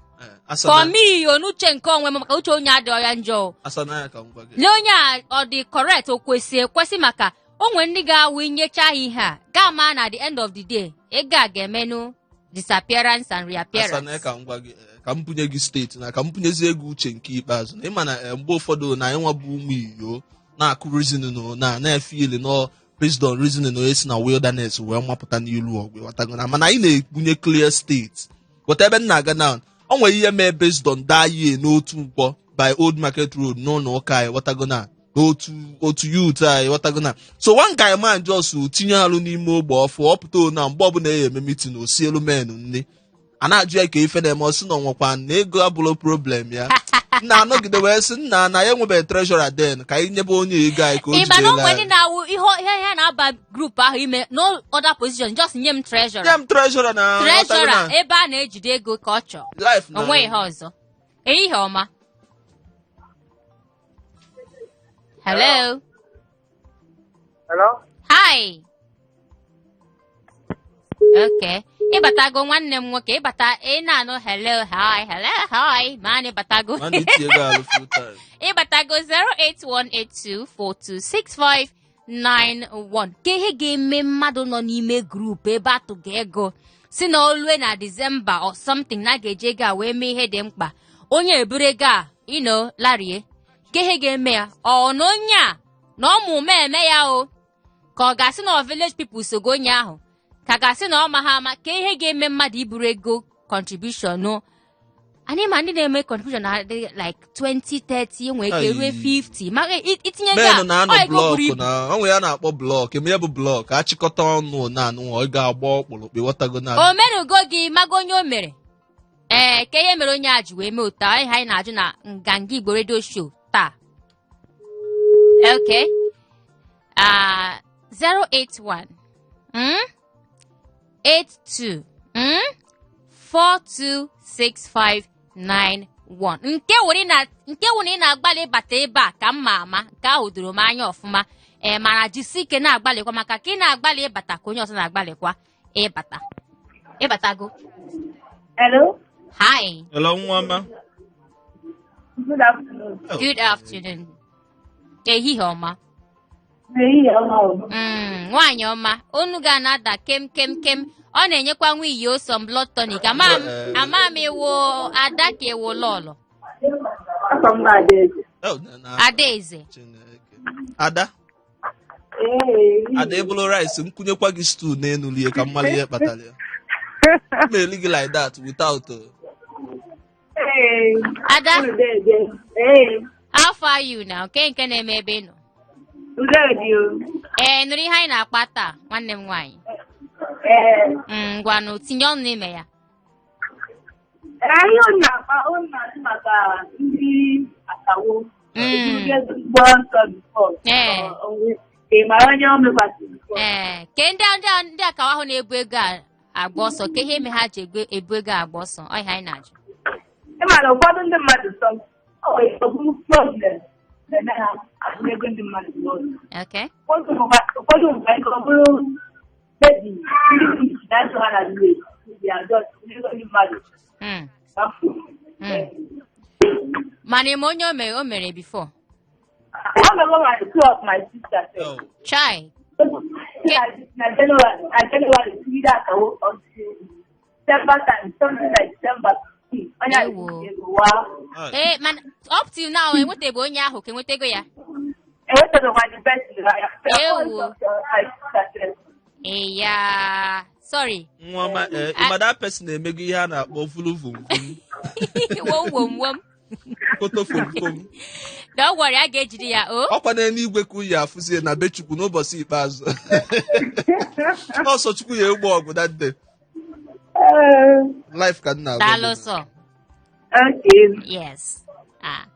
Asana. For me o, n'uche nke onwe m, maka uche onye adịghị ya njọ o. Asana ya ka m gwa gị. Lee onye a, ọ dị correct, o kwesị ekwesị, maka o nwere ndị ga-awụ inyecha ha ihe a gaa maa na the end of the day ego a ga-emenụ disappearance and Asana reappearance. ya ka m gwa gị, ka m bunye gị steeti na ka m bunyezie ego uche nke ikpeazụ na ịma na mgbe ụfọdụ na anyị nwa bụ ụmụ iyo na-akụ reasoning na na-efeel nọ based on reasoning onye si na wilderness wee mapụta n'ilu ọgụ, ịghọtago? Na mana anyị na-ebunye clear state ghọta ebe m na-aga na o nwere ihe mee based on that year n'otu nkwọ by Old Market Road n'ụlọ ụka anyị, ghọtago? Na n'otu otu youth anyị, ghọtago? Na so one guy man just tinye alụ n'ime ogbe ọfụ ọpụta na mgbe ọbụla ya eme meeting o sielu men nne a na-ajụ ya ka ife na-eme, ọ sị na ọnwekwa na ego abụrụ problem ya nna anọgide wee sị nna na ya enwebeghị treasurer then ka anyị nyebe onye ego anyị ka o Ị ma na jidere onwe ndị anyị. na-awụ ihe ihe na-aba group ahụ ime no other position, just nye m treasurer. Nye m treasurer na Treasurer. ghọtago na Ebe a na-ejide ego ka ọ chọọ. Life na Onwe ihe ọzọ. Ehihie ọma. Hello. Hello? Hi. Okay, ịbatago nwanne m nwoke, ịbata ị na-anụ hello, hi, hello, hi, ma na ịbatago. Mana iti ego alụ full time. Ịbatago. 08182426591. Ka ihe ga-eme mmadụ nọ n'ime group ebe atụga ego si na olue na December or something na a ga-eji ego a wee mee ihe dị mkpa, onye eburu ego a ino larie, ka ihe ga-eme ya, ọ na onye a na ọmụme eme ya o, ka ọ ga-asị na ọ village people sogo onye ahụ, ka ga-asị na ọ ma ha ama, ka ihe ga-eme mmadụ iburu ego contribution nụ. Anyị ma ndị na-eme contribution na-adị like 20, 30, enwere ike rue Ayi. 50, ma itinye ego Men a na-anọ ọ ego buru block ibu. na onwe ya na-akpọ block eme ya bụ block achịkọta ọnụ na anụ ọ ga-agba ọkpụrụkpụ, ịghọtago? Na O merugo gị mago onye o mere, ee, ka ihe mere onye a ji wee mee otu a, ihe anyị na-ajụ na Nganga Igbo Radio Show taa. Okay, 081 82 426591. Nke were na nke wụ na ị na-agbalị ịbata ebe a ka m ma ama nke ahụ doro m anya ọfụma, ee, mana jisi ike na-agbalịkwa maka ka ị na-agbalị ịbata ka onye ọzọ na-agbalịkwa ịbata. Ịbatago. Hello? Hi. Hello, nwa ọma. Good afternoon. Good afternoon, ehihie ọma. Ehihie ọma o. Nwaanyị ọma, onu ga na-ada kem kem kem, ọ na-enyekwa nwa iyi some blood tonic. Ama m ama m iwu ada ka iwu lọlọ. Afọ m Adaeze. Oh, Adaeze. Chineke. Ada. Ee. Ada, ebulu rice nkwunyekwa gị stew n'elu lie ka mmalụ ihe kpatara ya m eri gị like that without Ee. Ada. Adaeze. Ee. How far are you now? Nke na-eme ebe ị nọ? Udo dị o. Ee, nụrụ ihe anyị na-akpa taa, nwanne m nwaanyị. Ee. Ngwanụ, tinye ọnụ n'ime ya. Ee, ihe unu na-akpa, unu na-asị maka ndị akawo. Gbaa ọsọ before. Ị mara onye o mekwasịrị before. Ee, ke ndị akawo ahụ na-ebu ego a agba ọsọ, ke ihe eme ha ji ebu ego a agba ọsọ, ọ ihe anyị na-ajụ. Ị ma na ụfọdụ ndị mmadụ sọ, ọ nwere ike ọ bụrụ problem na-eme ha abụrụ ego ndị mmadụ n'ụlọ. Okay. Ụfọdụ mgbe ego ọ bụrụ maybe ndị na-azụ ha na village, maybe adult, ego ndị mmadụ. Mana ị ma onye o mere before? I remember my two of my sisters. Oh. Chai. Na January, na January, three that until December time, something like December 15. Onye a Ewo. ego wa. Ee, mana up till now enwetabeghị onye ahụ ka enweta ego ya. Enwetabeghị the person. Ewo. Ee ya, sorry. Nwa ọma, ị ma that person na-emego ihe a na-akpọ vulu vum vum. Wom wom wom. Koto fom fom. Don't worry, a ga-ejide ya o. Ọkwa n'eluigwe ka uyi afụzie na be Chukwu n'ụbọchị ikpeazụ. Ọsọ Chukwu ya egbo ọgụ that day. Life ka nna agwa Daalụ gị. sọ. Okay. Yes. Ah.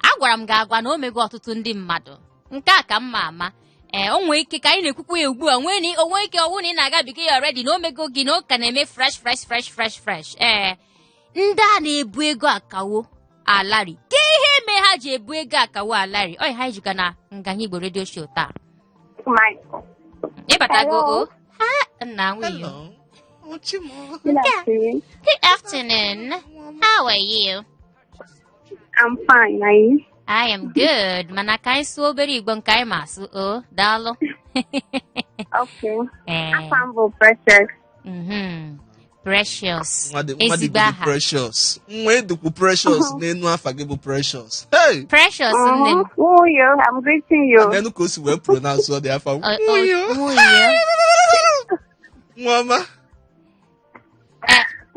Agwara m gị agwa na o mego ọtụtụ ndị mmadụ. Nke a ka m ma ama. Ee, o nwee ike ka anyị na-ekwukwa ya ugbu a, nwee na o nwee ike ọ wụ na ị na-agabiga ya already na o mego gị na ọ ka na-eme fresh fresh fresh fresh fresh. Ee, ndị a na-ebu ego akawo alari, ke ihe mee ha ji ebu ego akawo alari? Ọ ha jiga na Nganga Igbo Radio Show taa. Michael. Ịbatago Hello. o ha nna nwunye. Hello. Ochimo. Good afternoon. Good afternoon. How are you? I'm fine. Are you? I am good. Mana ka anyị sụọ obere Igbo nke anyị ma asụ o. Daalụ. Okay. Ee. Afa m bụ Precious. Precious. Nwa dị nwa dị Ezigbo gị aha. Precious. Nwa edukwu Precious n'enu afa gị bụ Precious. Hey! Precious nne m. Nwunye, I'm greeting you. N'enu ka o si wee pronounce ọ dị afa. Ọ, nwunye. Nwa ọma.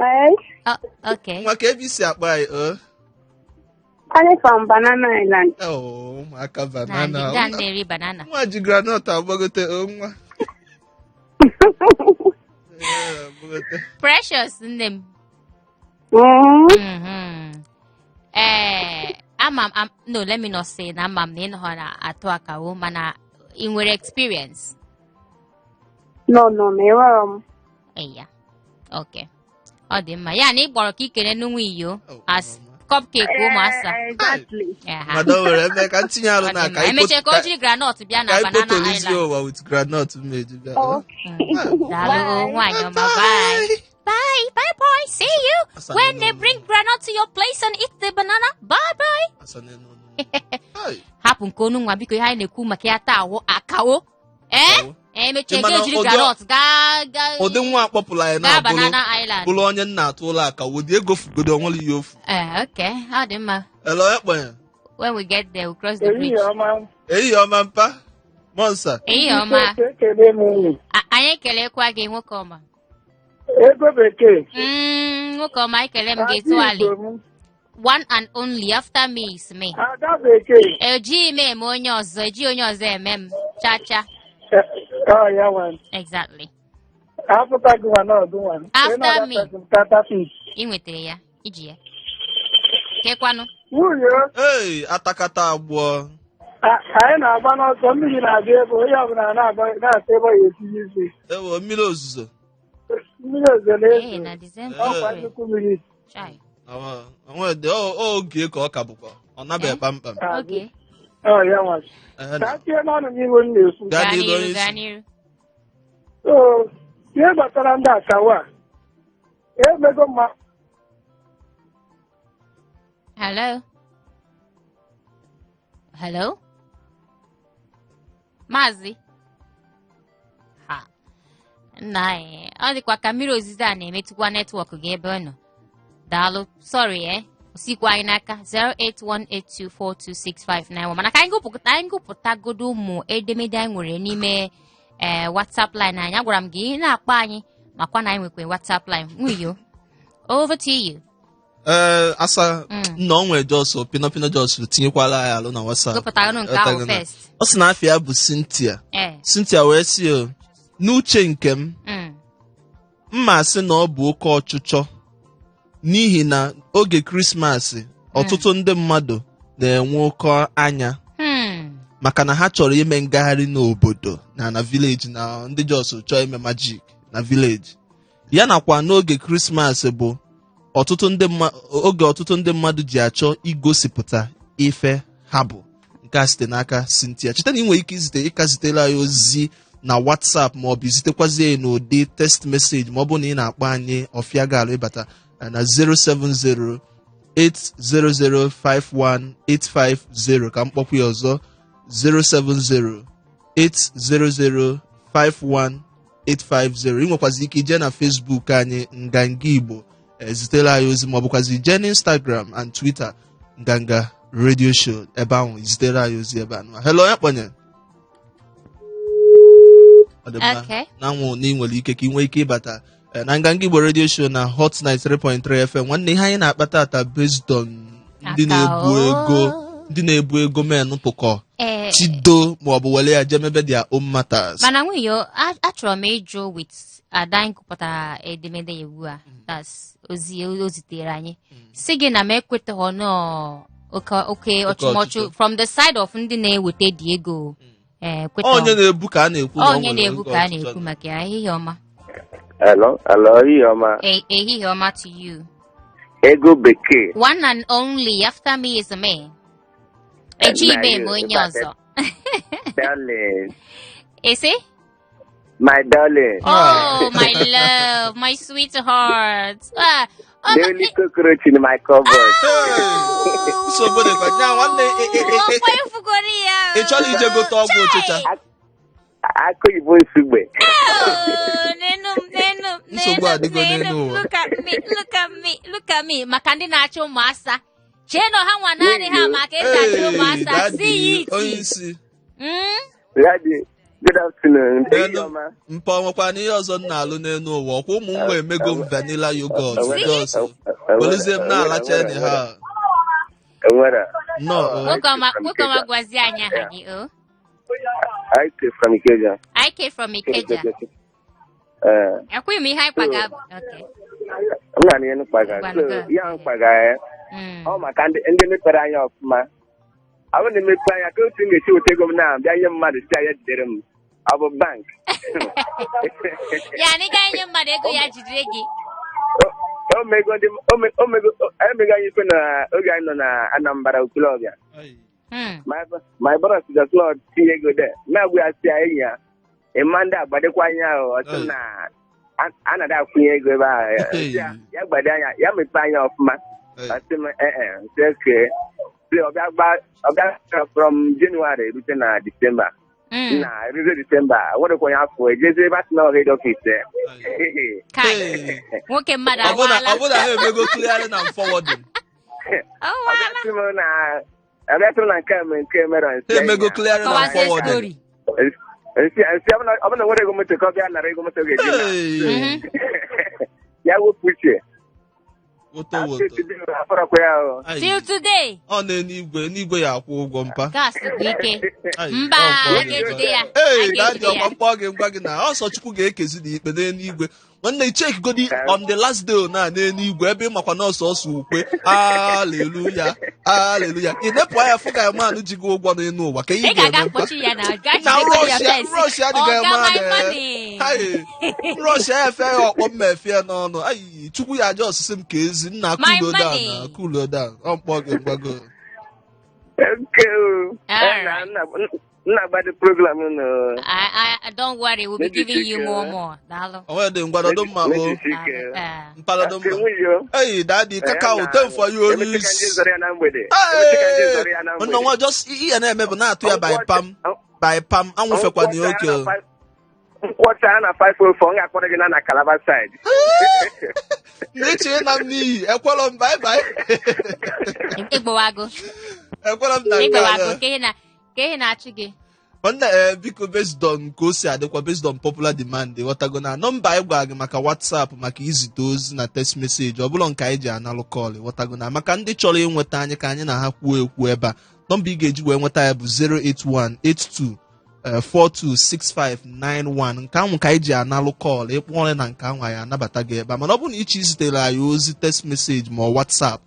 Yes. Oh, okay. Nwa ka ebe isi akpọ anyị o. Calling from Banana Island. Oh, ụmụaka Na banana. ndị ndị na-eri banana. Nwa ji groundnut agbagote o nwa. Ee, agbagote. Precious nne m. Ee, ama m no, let me not say na ama m na ị nọ na-atụ akawo, mana ị nwere experience? No, enwerọ m. Eya. Okay. Ọ dị mma. Ya na ị kpọrọ ka ikele n'nwa iyo Oh, as mama. cupcake ụmụasa. Eh, exactly. Aha. Mmadụ were eme ka ntinye arụ Ọ na dị ka mma. Emechaa ka o jiri groundnut bịa na ka Banana ikpotolizie Island. ụwa with groundnut mmeji bịa. Okay. Daalụ nwaanyị ọma. Bye. Bye. Bye bye. See you Asa when they n'elu. bring groundnut to your place and eat the banana. Bye bye. Asa n'elu ọnụ. Hey. Hapụ nke onu nwa biko, ihe anyị na-ekwu maka ya taa wụ akawo. Ee? Akawo. Emechaa Ị ma na ga ejiri groundnut gaa ụdị nwa akpọpụrụ anyị gaa na Banana Island. bụrụ onye nna atụ ụlọ akawo dị ego fugodo onwere ihe ofu. Ee, okay. Ọ dị mma. Hello, ekpenye. When we get there, we'll cross the bridge. Ehihie ọma. Ehihie ọma mpa. Monsa. Ehihie ọma. Ekele m unu. Anyị ekelekwa gị, nwoke ọma. Ego bekee. Nwoke ọma, ekele m gị Ada tụali. Igbo m. One and only after me is me. Ada bekee. Ejighị m eme onye ọzọ, ejighị onye ọzọ eme m. Cha cha. Ọ ya nwa. Exactly. After gị nwa na ọdụ nwa. After me. Tata fish. Ị nwetara ya, iji ya. Kekwanụ. Nwunye. Hey, atakata agbụọ. Anyị na-agba n'ọsọ, mmiri na-abịa ebe onye ọbụla na-agba na-asa ebe ọ ya etinye isi. Ewo mmiri ozuzo. Mmiri ozuzo Ee, na-ezo. na Disemba. Ọkwa nnukwu mmiri. Chai. Onwe dị oge ka ọ ka bụkwa. Ọ nabeghị kpamkpam. Okay. Ọ ya nwa. Ehe Ka na. a tinye n'ọnụ n'ihu m na-ekwu. Gaa Gaa n'iru n'iru, onye gaa isi. n'iru. So, ihe gbasara ndị akawo a, emego mma. Hello? Hello? Maazị? Ha. Nna anyị, ọ dịkwa ka mmiri ozizo a na-emetụkwa network gị ebe ọ nọ. Daalụ. Sorry, eh? Osikwa anyị n'aka 08182426591, mana ka anyị gụpụtagodo ụmụ edemede anyị nwere n'ime WhatsApp line anyị. Agwara m gị ị na-akpọ anyị makwa na anyị nwekwa WhatsApp line. Nwuyo, over to you. Ee, asa nna o nwere just pino pino just tinyekwala anyị alụ na WhatsApp. Gụpụtagonụ nke ahụ Ọtago na. first. Ọ sị na afọ ya bụ Cynthia. Ee. Cynthia wee sị o, n'uche nke m, Mma asị na ọ bụ oke ọchịchọ n'ihi na oge Krismas ọtụtụ ndị mmadụ na-enwe oke anya maka na ha chọrọ ime ngagharị n'obodo na village, na ndị just chọọ ime magic na village ya. Nakwa n'oge Krismas bụ oge ọtụtụ ndị mmadụ ji achọ igosipụta ife ha bụ. Nke a site n'aka Cynthia. Cheta na ị nwere ike izite, ịka zitere anyị ozi na WhatsApp ma ọ bụ izitekwazie ya n'ụdị text message, ma ọ bụ na ị na-akpọ anyị ọfịa galụ ịbata na 070 80051850. Ka m kpọkwa ya ọzọ, 070 80051850. Ị nwekwazi ike ije na Facebook anyị, Nganga Igbo, zitere anyị ozi, ma ọ bụkwazi jee na Instagram and Twitter, Nganga Radio Show, ebe ahụ zitere anyị ozi ebe anụ. Hello, onye kpọnye? Ọ dị mma. Okay. Na anwụ na ị nwere ike ka ị nwee ike ịbata na Nganga Igbo Radio Show na Hot 93.3 FM. Nwanne, ihe anyị na-akpata ata based on ndị na-ebu ego, ndị na-ebu ego men tụkọ chido maọbụ were ya jee mebe their own matters. Mana nwunye, achọrọ m ịjụ with ada anyị gụpụtara edemede ya ugbu a, that's ozi o zitere anyị, si gị na m ekwetaghị nọọ oke oke ọchụmọchụ ọchịchọ. From the side of ndị na-eweta dị ego, ekwetaghị. Onye na-ebu ka a na-ekwu na ọ Onye nwere na-ebu oke ka a ọchịchọ. Na-ekwu maka ya. Ehihie ọma. Hello, hello, ehihie ọma. Ehihie ọma to you. Ego bekee. One and only after me is me. Ejibe m onye ọzọ. Darling, Ese? my darling. Oh, my love, my sweetheart. Ah, oh, The only cockroach in my cupboard. Hey, nsogbu dịkwa nya nwanne. Ọkwa ifugoro ya. Ị chọrọ ije gote ọgwụ ọchịcha? Akụ oyibo nsugbe. Oh, nenu m, nenu m, Nsogbu nenu m, adịgo nenu n'elu m. ụwa. Look at me, look at me, look at me. Maka ndị na-achọ ụmụasa. Chee na ha nwa naanị ha maka esi achọ ụmụasa. Daddy, See it. onye isi. Daddy, good afternoon. Ehihie Nenu, ọma. mpa, ọnwekwa na ihe ọzọ m na-alụ n'elu ụwa? Ọkwa ụmụ nwa emego m vanilla yogurt, just weluzie m na-alacha anyhow. Enwere. Nnọọ. Nwoke ọma, nwoke ọma, gwazie anyị aha gị, o. IK from Ikeja. IK from Ikeja. Eh, Ekweghị m ihe anyị kpaga. Okay. M na ihe mkpaga. Ngwanụ, So, go. ya mkpaga ya. Ọ maka ndị mepere anya ọfụma. Ọ bụrụ na emepe anya ka otu m ga-esi weta ego m na bịa nye mmadụ si ya jidere m. Ọ bụ bank. Ya na ị gaghị enye mmadụ ego ya jidere gị. O mego ndị o mego emego anyị ife na oge anyị nọ na Anambra Okolobịa. My brother just not tinye ego there. Na-agwa ya si ya enyi ya. Ịma ndị agbadekwa anya ahụ, ọ sị m na a na-ada akwụnye ego ebe ahụ. Sị ya ya gbado anya, ya mepee anya ọfụma. Ọ sị m ee, nsị oke. Sị ọbịa gba ọbịa from January rute na December. Na rute December, nwerekwa onye afọ ejezi ebe a sị na head office. Kai, nwoke mmadụ ọbụna awaala. Ọbụna ha emego clearing and forwarding. Awaala. Ọbịa sị m na nke a mere, nke mere nsị Ha emego clearing and Kọwazie forwarding. story. Nsị ọbụna nwere ego moto ka ọ bịa nara ego moto ga-eji na Hey, ya wepụ uche. Woto woto. Afọrọkwa ya o. Ai, Till today. Ọ na-enigwe n'igwe ya akwụ ụgwọ, mpa. Gas bụ ike. Ai, Mba, ọ mkpọ a gị ga-ejide ya. Ee, A daddy, ga-ejide ya. ọkwa mkpọ gị ngwa gị na ọsọ Chukwu ga-ekezi na ikpe n'eluigwe. Nwanne, check godi on the last day na n'eluigwe ebe ị makwa na ọsọ ọsọ ukwe aleluya aleluya, ị nepụ anya fụ ka manụ ji gị ụgwọ n'elu ụwa ka ihe Ị ga-aga ga-eme, mpa. mkpọchi ya na gaa Na jidekwa ya Russia fence. Russia adịghị Oga eme my a money. Ai, Russia efe ya ọkpọ mma efe ya n'ọnụ. Ai, Chukwu ya aja ọsịsị m ka ezi nna. My Cool down money. na cool down, ọ mkpọ gị ngwago. Okay o. All Na right. nna agbado program unu. Don't worry, we'll be Maybe giving you chicken. more, more. Daalụ. Onwe dị ngwadodo mma o. Daalụ. Ah. Mpalado Okay, mma. nwunye o. Hey, daddy, kakao ten for you Emechi ka ndị always. zọrọ ya na mgbede. Emechi ka ndị zọrọ ya na Nna mgbede. nwa, just ihe na-eme bụ na-atụ ya by pam by pam, anwụfekwana ya oke o. Nkwọcha na 504, m ga-akpọrọ gị na Calabar side. Na-eche na m n'iyi, ekwelọ m, bye bye. Ịgbawago. Ekwelọ m na nke Ịgbawago. a. Ka ihe na-achụ gị. Nwanne, ee, biko, based on ka o si adịkwa, based on popular demand, ghọtago na nọmba anyị gwara gị maka WhatsApp, maka izite ozi na text message, ọ bụla nke anyị ji analụ call, ghọtago na maka ndị chọrọ ịnweta anyị ka anyị na ha kwuo ekwu ebe a, nọmba ị ga-eji wee nweta ya bụ 08182. 426591. Nke ahụ ka anyị ji analụ call. Ịkpọọ na nke ahụ, anyị anabata gị ebe a. Mana ọ bụrụ na ịchọ izitere anyị ozi text message ma ọ WhatsApp,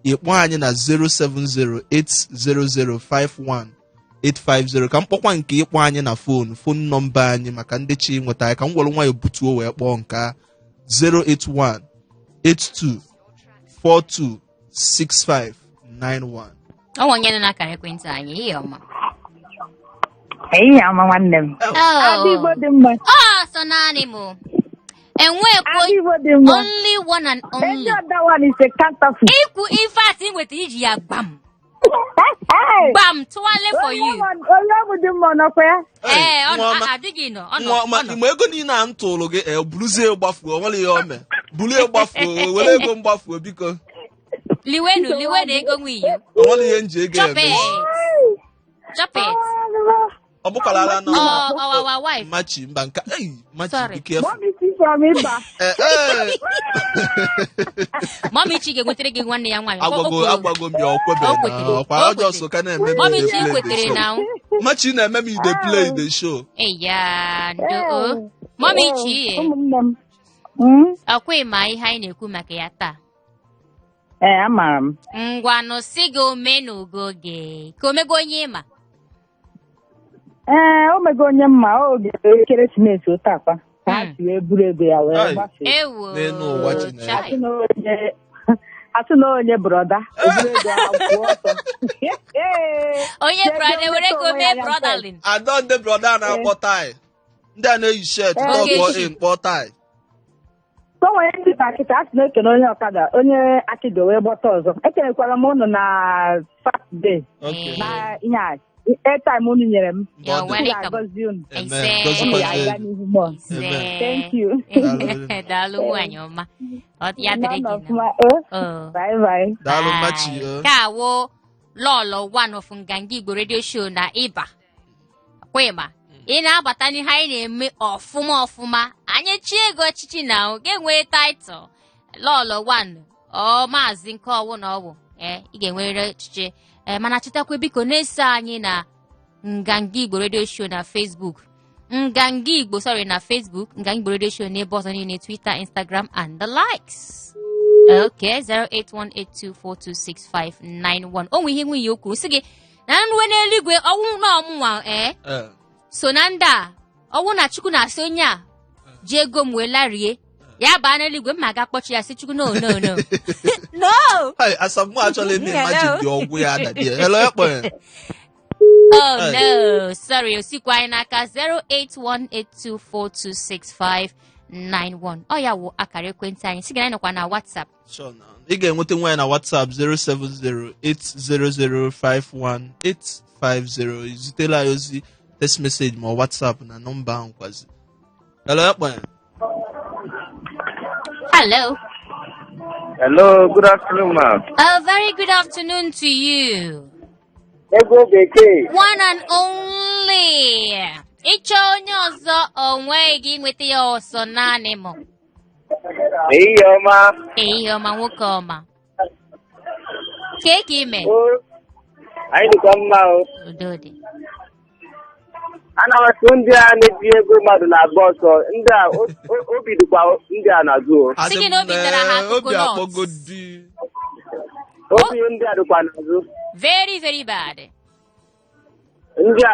ịkpọ anyị na 07080051850. Ka m kpọkwa nke ịkpọ anyị na phone nọmba anyị maka ndị chi nweta anyị, ka m were nwayọ butuo wee kpọọ nke a: 081 82 42 6591. Ọ nwe onye nọ n'akara ekwentị anyị. Ihe ọma. Ehihie ọma, nwanne m. Ada Igbo dị mma. Ọ sọ naanị m enwekwa. Ada Igbo dị mma. Only one and only. Any other one is a counterfeit. Ikwu ife atị nweta iji ya gbam gbam tụwale for you. Onye ọ bụ dị mma, ọ nọkwa ya? Ee, ọ Nwa nọ ọma. adịghị nọ, ọ nọ. Nwa ọma. Ọ nọ. Igbe ego niile a m tụrụ gị, e buruzie gbafuo. Onwere ihe o mee, bulie gbafuo, were ego m gbafuo, biko. Liwenu, liwenu ego nwiyo. Onwere ihe m ji ego Chop eme. it, chop it. Ọ bụkwara ala na Ọ our wife. Machi, mba, nka. Ei, Machi. Sorry. Be careful. Mommy Chi from Ịba. Ee, ee. Mọmi Chi ga-enwetere gị nwanne ya nwaanyị. Agwago agwago m ya, o kwebe. O Na kwetere. ọkwa O ọjọọ kwetere. so ka na-eme m Mọmi ide Chi play the kwetere show. na. Machi na-eme m ide play the show. Eya, ndo o Mọmi Chi. Ụmụnne m. Ọkwa ịma ihe anyị na-ekwu maka ya taa? Ee, amaara m. Ngwanụ, si gị omenugo gị ka omego onye ịma. Ee, o mego onye mma oge ekeresimesi otu akwa ka ha si wee buru ego ya wee Ai. gbafee. Ewo. N'elu ụwa Chineke. Chai. Asị na onye brother o buru ego ha kwụọ ọtọ. Ee. Onye Jee brother jee were meta ego onwe mee ya anya. brotherly. Adọ ndị brother na-akpọ tie, ndị a na-eyi shirt Ogechi. kpọọ in, kpọọ tie. O nwere ndị na kịta a sị na-ekene onye ọkada, onye akịdo wee gbọta ọzọ. Ekelekwara m ụnụ na Saturday Okay. na ihe a airtime unu nyere m. Mgbe ọ You're dị. welcome. Ga-agọzi unu. Amen. Ise. Unu Gọzikwazie ga-aga gị. n'ihu mọ. Ise. Amen. Thank you. Daalụ. Daalụ, nwaanyị ọma. Ya dịrị Nọ gị na ọfụma. Oh, Oh. bye bye. Daalụ. Bye. Machi o. Ka awụ Lọlọ one of Nganga Igbo Radio Show na ịba kwema ị na-abata n'ihe anyị na-eme ọfụma ọfụma. Anyị chi ego echichi na ga-enwe title Lọlọ one ọ maazị nke ọwụ na ọwụ. Ee, ị ga-enwerịrị echichi. Ee, mana chetakwa, biko, na-eso anyị na Nganga Igbo Radio Show na Facebook, Nganga Igbo, sorry, na Facebook, Nganga Igbo Radio Show, n'ebe ọzọ niile, Twitter, Instagram and the likes. Okay, 08182426591. O nwe ihe nwunye o kwuru sị gị na nruwe n'eluigwe, ọnwụ na ọmụnwa ee so na ndị a ọnwụ na Chukwu na-asị onye a ji ego m wee larie ya baa n'eluigwe, mma ga kpọchi ya sị Chukwu, no, no, no, no. Hai, asamụ achọla eme. Hello. Imagine dị ọgwụ ya adadị. Hello, ekpere. Oh no, sorry, osikwa anyị n'aka. 08182426591, ọ ya wụ akara ekwentị anyị. Sị gị na anyị nọkwa na WhatsApp. Sure na. Ị ga-enweta nwa ya na WhatsApp 07080051850. Zitela anyị ozi text message ma ọ WhatsApp na nọmba ahụ kwazi. Hello, ekpere. Hello. Hello, good afternoon, ma'am. A very good afternoon to you. Ego bekee. One and only. Ịchọ onye ọzọ, o nweghị nweta ya, ọsọ naanị m. Ehihie ọma. Ehihie ọma, nwoke ọma. Kee ka ime? O, anyị dịkwa mma o. Udo dị. Ana m asị ndị a na-eji ego mmadụ na-agba ọsọ, ndị a obi dịkwa ndị a n'azụ o. Sị gị na obi tara ha Obi coconut. akpọgo di. Obi ndị a dịkwa n'azụ. Very, very bad. Ndị a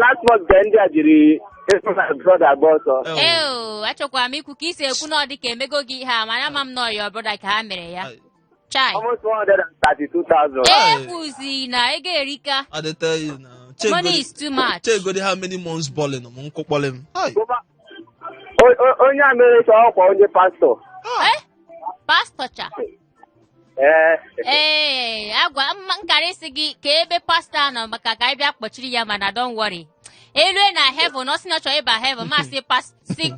last month ka ndị a jiri ego my brother agba ọsọ. Eo, achọkwara m ikwu ka isi ekwu na ọ dị ka emego gị ihe a, mana ama m na ọyọ brother ka ha mere ya. Chai. Almost 132,000. Ekwuzi na ego erika. I dey tell you now. Money is too much. Chegodi how many months balling m nkụkpọlị m. Hai. Onye a mere ka ọkwa onye pastọ. Eh? Pastor cha. Ee. Ee, agwa mma nkara isi gị ka ebe pastọ nọ maka ka anyị bịa kpọchiri ya, mana don't worry. Elue na heaven, ọ sị na ọ chọrọ ịba heaven, ma sị pas sị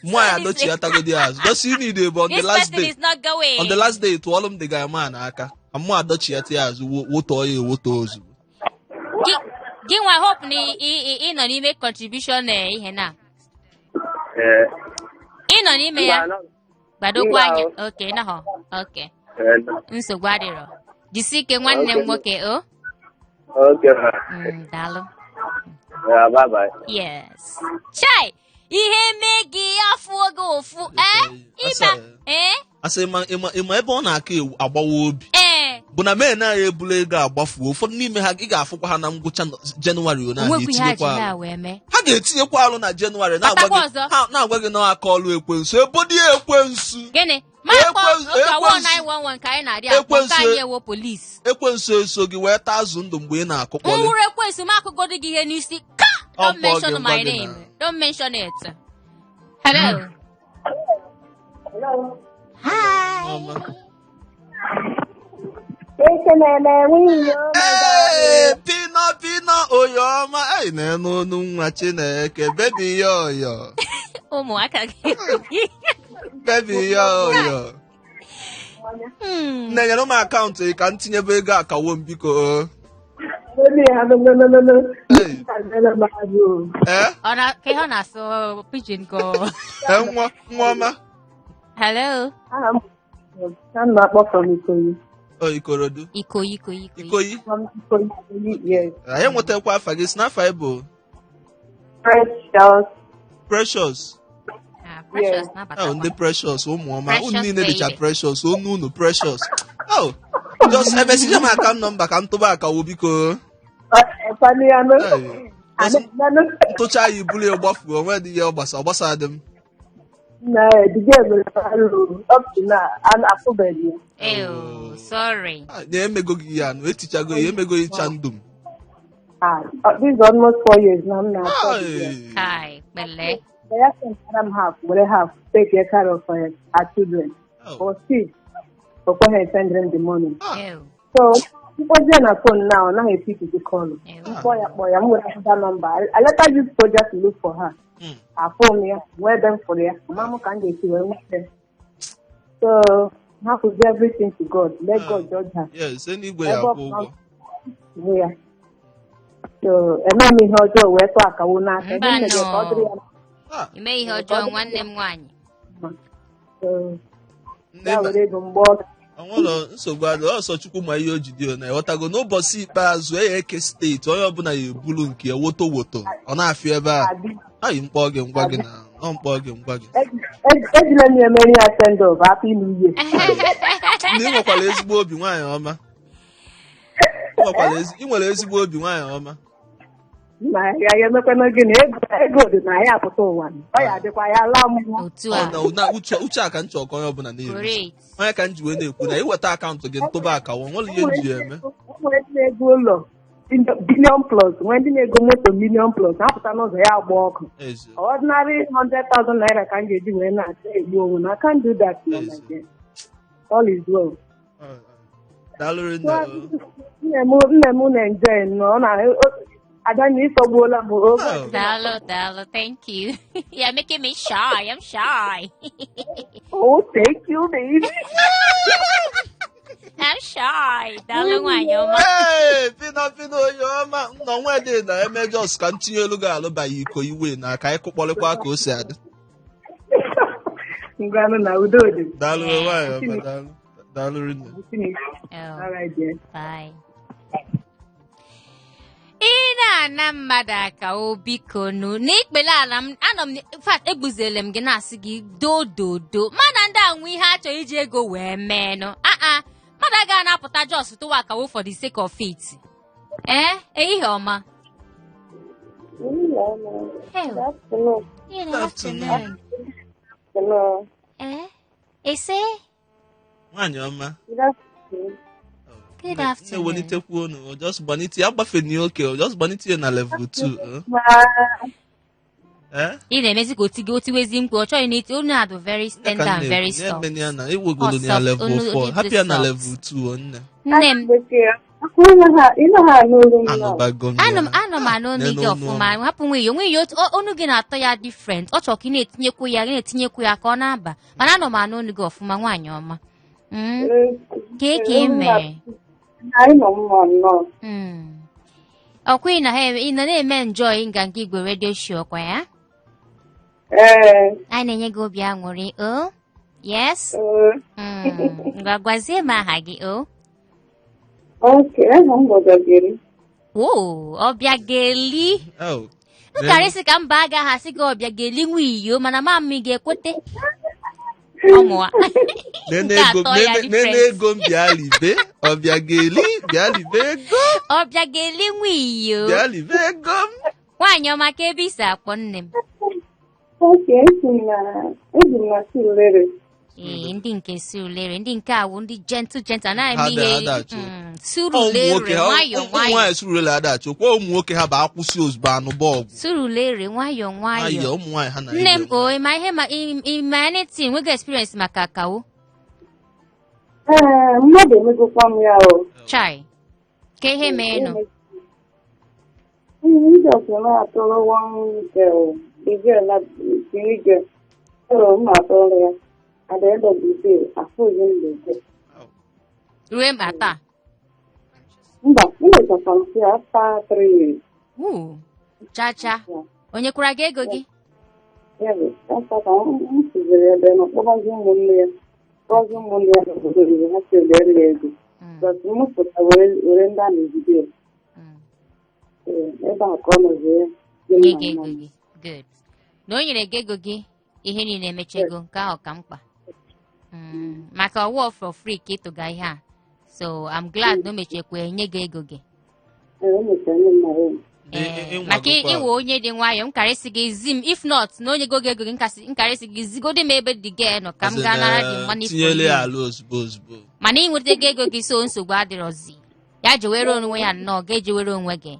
Mụ anyị adọchiatagodi azụ. Just you need bụ on the This last person day. is not going. On the last day, tụọlụ m the guy man aka. Ka mụ adọchiata ya azụ, wotọọ ya ewoto ozugbo. Gị nwa hope na ị nọ n'ime contribution, ihe na. Ee. Ị nọ n'ime ya. Gbadokwa Mba, anya. o. Okay, nọhọ. Okay. Ee. Nsogbu adịrọ. Jisi ike, nwanne m Okay. nwoke, o. Okay, ma. Daalụ. Yeah, bye bye. Yes. Chai! Ihe mee gị afụ oge ụfụ ee ịba ee Asị ịma ebe ọ na-aka ewu agbawa obi bụ na men anyị ebulu ego agbafuo. Ụfọdụ n'ime ha, ị ga-afụkwa ha na ngwụcha Jenụwarị ọ na Onwekwu ihe ha ji etinyekwa ha alụ. wee mee. Ha ga-etinyekwa alụ na Jenụwarị na-agwa Batakwa gị ọzọ. ha na-agwa gị na aka ọlụ ekwensu ebodi ekwensu. Gịnị ma akpọ otu awọ 911 ka anyị na-arịa akpọ nke anyị ewo polisi. Ekwensu eso gị wee taa azụ ndụ mgbe ị na-akụkpọlị. M wụrụ ekwensu, m akụgodo gị ihe n'isi ka Ọ don't kpọọ gị mention ngwa my gị name. na- Don't mention it. Hello. Hi. Ọma. Ee, pino pino oyo ọma anyị na-enu onu nwa Chineke, baby ya oyo. Ụmụaka gị. Baby ya oyo. Nne, nyere m akaụntụ gị ka m tinyebe ego akawo m, biko. Hey. Ee. Ọ na ka ihe ọ na-asụ pidgin ka ọ- Ee, nwa nwa ọma. Hello. Aha m na m na-akpọ from Ikoyi. O Ikorodu. Ikoyi, Ikoyi, Ikoyi. Ikoyi. From Ikoyi, Ikoyi, yes. Anyị enwetakwa afa gị si n'afa ị bụ Precious. Precious. Ah, Precious Oh, na-abatakwa. ndị Precious, ụmụ ọma unu Precious niile dịcha baby. Precious, onu unu Precious. Oh, just emesịja m account number ka m tụba akawo, biko. Ọkwanụ. Hey. Ntụcha ya ibulu ya gbafuo, onwe dị ihe ọ gbasa ọ gbasa dị m. Na the girl mere arụ up to now, and afụbeghị ya. Ew, sorry. Ah, na emego gị ya nụ etichago ya, emego ya ịcha ndụ m. Ah, this is almost 4 years na m na-achọ the girl. Ai. Kai, kpele. Ya sendara m half, were half take care of her children. Oh. But still, o kweghị send them the money. Ah. Ew, So mkpọzie na phone now, ọ naghị epick the call. ew. Mkpọ ya, kpọ ya, m were another number. I later use soldier to look for her. Afọ m ya wee ebe m fụrụ ya, ama m ka m ga-esi wee nweta ya. So hapụzi everything to God. Let God judge her. Yes, eluigwe ya Ebe ọ akwụ bụla ụgwọ. m hụ ya. So eme m ihe ọjọọ wee tụọ akawo n'aka. Ihe m Mba mere ka ọ dịrị ya Ah, Ime ihe ọjọọ, nwanne m nwaanyị. mma. So nne ya were ego mgbe ọ onwere nsogbu adị ọsọ. Chukwu ma ihe o ji dị na ịghọtago. N'ụbọchị ikpeazụ e eke steeti, onye ọbụla ya ebulu nke ya woto woto ọ na-afịa ebe a. Adị. Anyị mkpọ gị ngwa gị na ọ mkpọ gị ngwa gị. Ejila m ya emeri ya send off, happy new year. Ndị ị nwekwara ezigbo obi, nwaanyị ọma. Ị nwere ezigbo obi, nwaanyị ọma. Na ya ya emekwana gịnị, ego ego dị na ya apụta ụwa, ọ ya adịkwa ya laa mmụọ. Otu Ọ a. na uche a ka m chọrọ ka onye ọbụla na-eri. Great. Onye ka m ji wee na-ekwu na iweta akaụntụ gị ntụba akawo, nwere ihe m ji ya eme. Nwere ndị na-ego ụlọ billion plus, nwee ndị na-ego moto million plus, ha pụta n'ụzọ ya agba ọkụ. Ezi. Ordinary 100,000 naira ka m ga-eji wee na-achọ egbu onwe na I can't do that na Ezi. my dear. All is well. Daalụ rinne o. Nne m na-enjoy nnọọ, ọ na Adanna, ịsọgbuola m o. Oh. Daalụ, daalụ, thank you. You're making me shy. I'm shy. Oh, thank you, baby. I'm shy. Daalụ, nwaanyị ọma. Ee, pino pino onye ọma nọ nwedị na emejọs ka m tinye elu gị alụbaghị iko iwe na ka anyị kụkpọrịkwa ka o si adị. Ngwanụ, na udo dị. Daalụ nwaanyị ọma, daalụ, daalụ rinne. Chineke. Oh. All right, dear. Bye. Ị na-ana mmadụ aka o, biko nụ n'ikpele ala m anọ m, in fact, egbuzele m gị na-asị gị dododo mana ndị a nwe ihe a chọrọ iji ego wee mee nụ aa mmadụ agaghị na-apụta just tụwa akawo for the sake of it. Ee, ehihie ọma. Hey. Good afternoon. Ee, ese. Nwaanyị ọma. Good afternoon. Na-ewelitekwu onu, just gbanite ya gbafenie oke, just gbanite ya na level 2, eh? Eh? Ị na-emezi ka otigo otiwezi mkpu, ọ chọghị na iti onu adụ very tender and very soft. Na-emeni ya na ewegolo Ọ ya soft, level onu 4 dị hapụ ya na soft. level 2, nne. Nne m. Ị naghị anụ olu m now. Anụbago m ya. Anụ m, anụ m anụ olu Nene gị onu ọfụma. ọma. Hapụ nwunye nwunye onu gị na-atọ ya different, ọ chọrọ ka ị na-etinyekwu ya, ị na-etinyekwu ya ka ọ na-aba, mana anụ m anụ olu gị ọfụma, nwaanyị ọma. Kee ka ị mere? Anyị nọ mma nnọọ. Ọkwa ị na ha ị nọ na-eme enjoy Nganga Igwe radio show, ọkwa ya? Ee. Anyị na-enye gị obi aṅụrị o. Yes. Ee. Ngwa, gwazie m aha gị o. Okay, aha m bụ Gageri. Wo, Ọbịageli. Oh. M kara ịsị ka mba agaghị asị gị Ọbịageli nwa iyo, mana ma m ị ga-ekwete. Ọmụwa. Nene Nke ego atọ ya nene nene different. ego m bịa libe Ọbịageli bịa libe ego Ọbịageli nwa iyo. bịa libe ego m. Nwaanyị ọma ka ebe i si akpọ nne m. Okay, esi m na ebi m na Surulere. Ee, ndị nke Surulere, ndị nke awụ ndị gentle gentle anaghị Ha eme da- ihe ha da-achụ. mm, Ụmụ Surulere nwoke ha nwayọọ ụmụ nwayọọ. nwaanyị Surulere ada achụ kwa ụmụ nwoke ha bụ akwụsị ozugbo anụ bọọgwụ. Surulere nwayọọ nwayọọ. Ayọ ụmụ nwaanyị ha na Nne m o ịma ihe ma ịma anything nwego experience maka akawo. Ee, mmadụ emegokwa m ya o. Chai. Ka ihe meenụ. Ndị ọzọ na-atụrụ one girl, the girl na the girl. So m na-atụrụ ya. At the end of the day, afụghị m the girl. Ruo mba taa. Mba, m mechakwa m sị after 3 years. Wuu. Cha cha. Onye kwara gị ego gị? Ya bụ, after ka m siziri ebe na kpọbazi ụmụnne ya. Kpọbazi ụmụnne ya n'obodo oyibo ha si elere ya ego. But m pụta were were ndị a na-ejide ya. Ee, ebe a ka ọ nọzi ya. Dị Nye mma gị ego mma. gị. Good. Na o nyere gị ego gị, ihe niile emechego, nke ahụ ka mkpa. Maka ọwụọ for free ka ịtụga ihe a. So I'm glad na o mechekwa nye gị ego gị. Ee, o mechara nye m na ya. Ee, maka ịwụ onye dị nwayọọ m karịsị gị zi m if not na onye go gị ego gị m karịsị gị zigodi m ebe the girl nọ ka m gaa nara the money for tinyele ya you. ala ozugbo ozugbo. Mana ị nweta gị ego gị so nsogbu adịrọzi ya jewere onwe ya nnọọ ga ejewere onwe gị.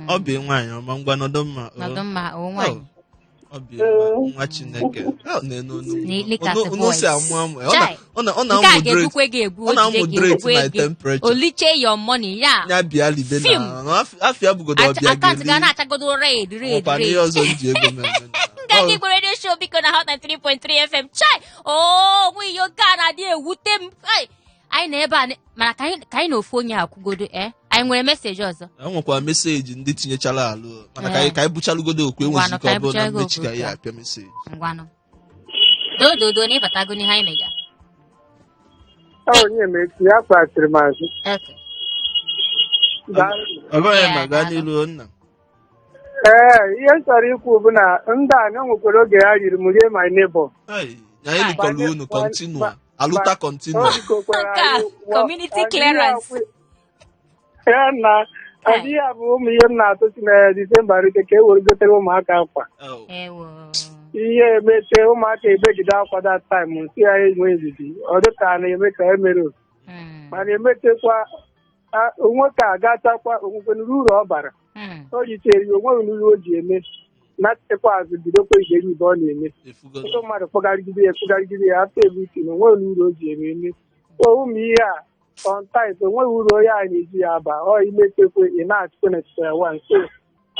Ọ bụ nwaanyị ọma ngwa nọdụ mma o. Nọdụ mma o nwaanyị. Ọ bụ nwa Chineke. Ọ na-enu onu. Look at the Onu si voice. amụ amụ. Ọ na- Chai. ọ Nke a na-moderate ga-egbukwe gị egbu ọ o jide gị na-moderate egbukwe my gị. temperature. Oliche your money ya. Ya bịa libe Film. na afịa bụgodo ọbịa Akaụntụ ga ga-eli. na-achagodo red red Nwekwa n'ihe red. ọzọ m ji ego m eme. Nganga Igbo Radio Show biko na Hot 93.3 FM. Chai! Oh, nwunye nke a na-adị ewute m. Ai, anyị na ebe a mana ka anyị na ofu onye akwụgodo ee anyị nwere message ọzọ. E nwekwara message ndị tinyechara alụ mana ka anyị buchalugodo okwu enwezi Ngwanụ, ike ka ọ anyị bụrụ na buchalugo mmechi okwu ka anyị taa. apịa message. Ngwanụ dododo na ịbatago n'ihe anyị mega. Onye ma etu ya kpachiri m azụ. Okay. Ọ bụghị Yeah, ma gaa daalụ. n'ilu nna. Ee, ihe m chọrọ ikwu bụ na ndị a na nwekwara oge ha yiri m rie my neighbor. Ai, na anyị likọrọ unu continua alụta continua. O bikokwara Nke a, anyị community anyị clearance. Ya na adịghị abụ ụmụ ihe m na-atụ si na Disemba rute ka e were gotere ụmụaka akwa. Oh. Ewo. Ihe emeche ụmụaka ebegide akwa that time nsị ya enwe ndidi ọ dịka a na-eme ka e mere mana emechekwa nwoke a gachakwa onwekwenuru uru ọ bara. O ritere ya onweghị uru o ji eme nachikwa azụ bidokwa iberibe ọ na-eme. Efugo. Ndị mmadụ kpọgarịgide ya kpọgarịgide ya after everything onweghị uru o ji eme eme. So ụmụ ihe a sometimes onweghị uru onye a na-eji ya aba ọ imechekwe ị na-achịkwa na square one so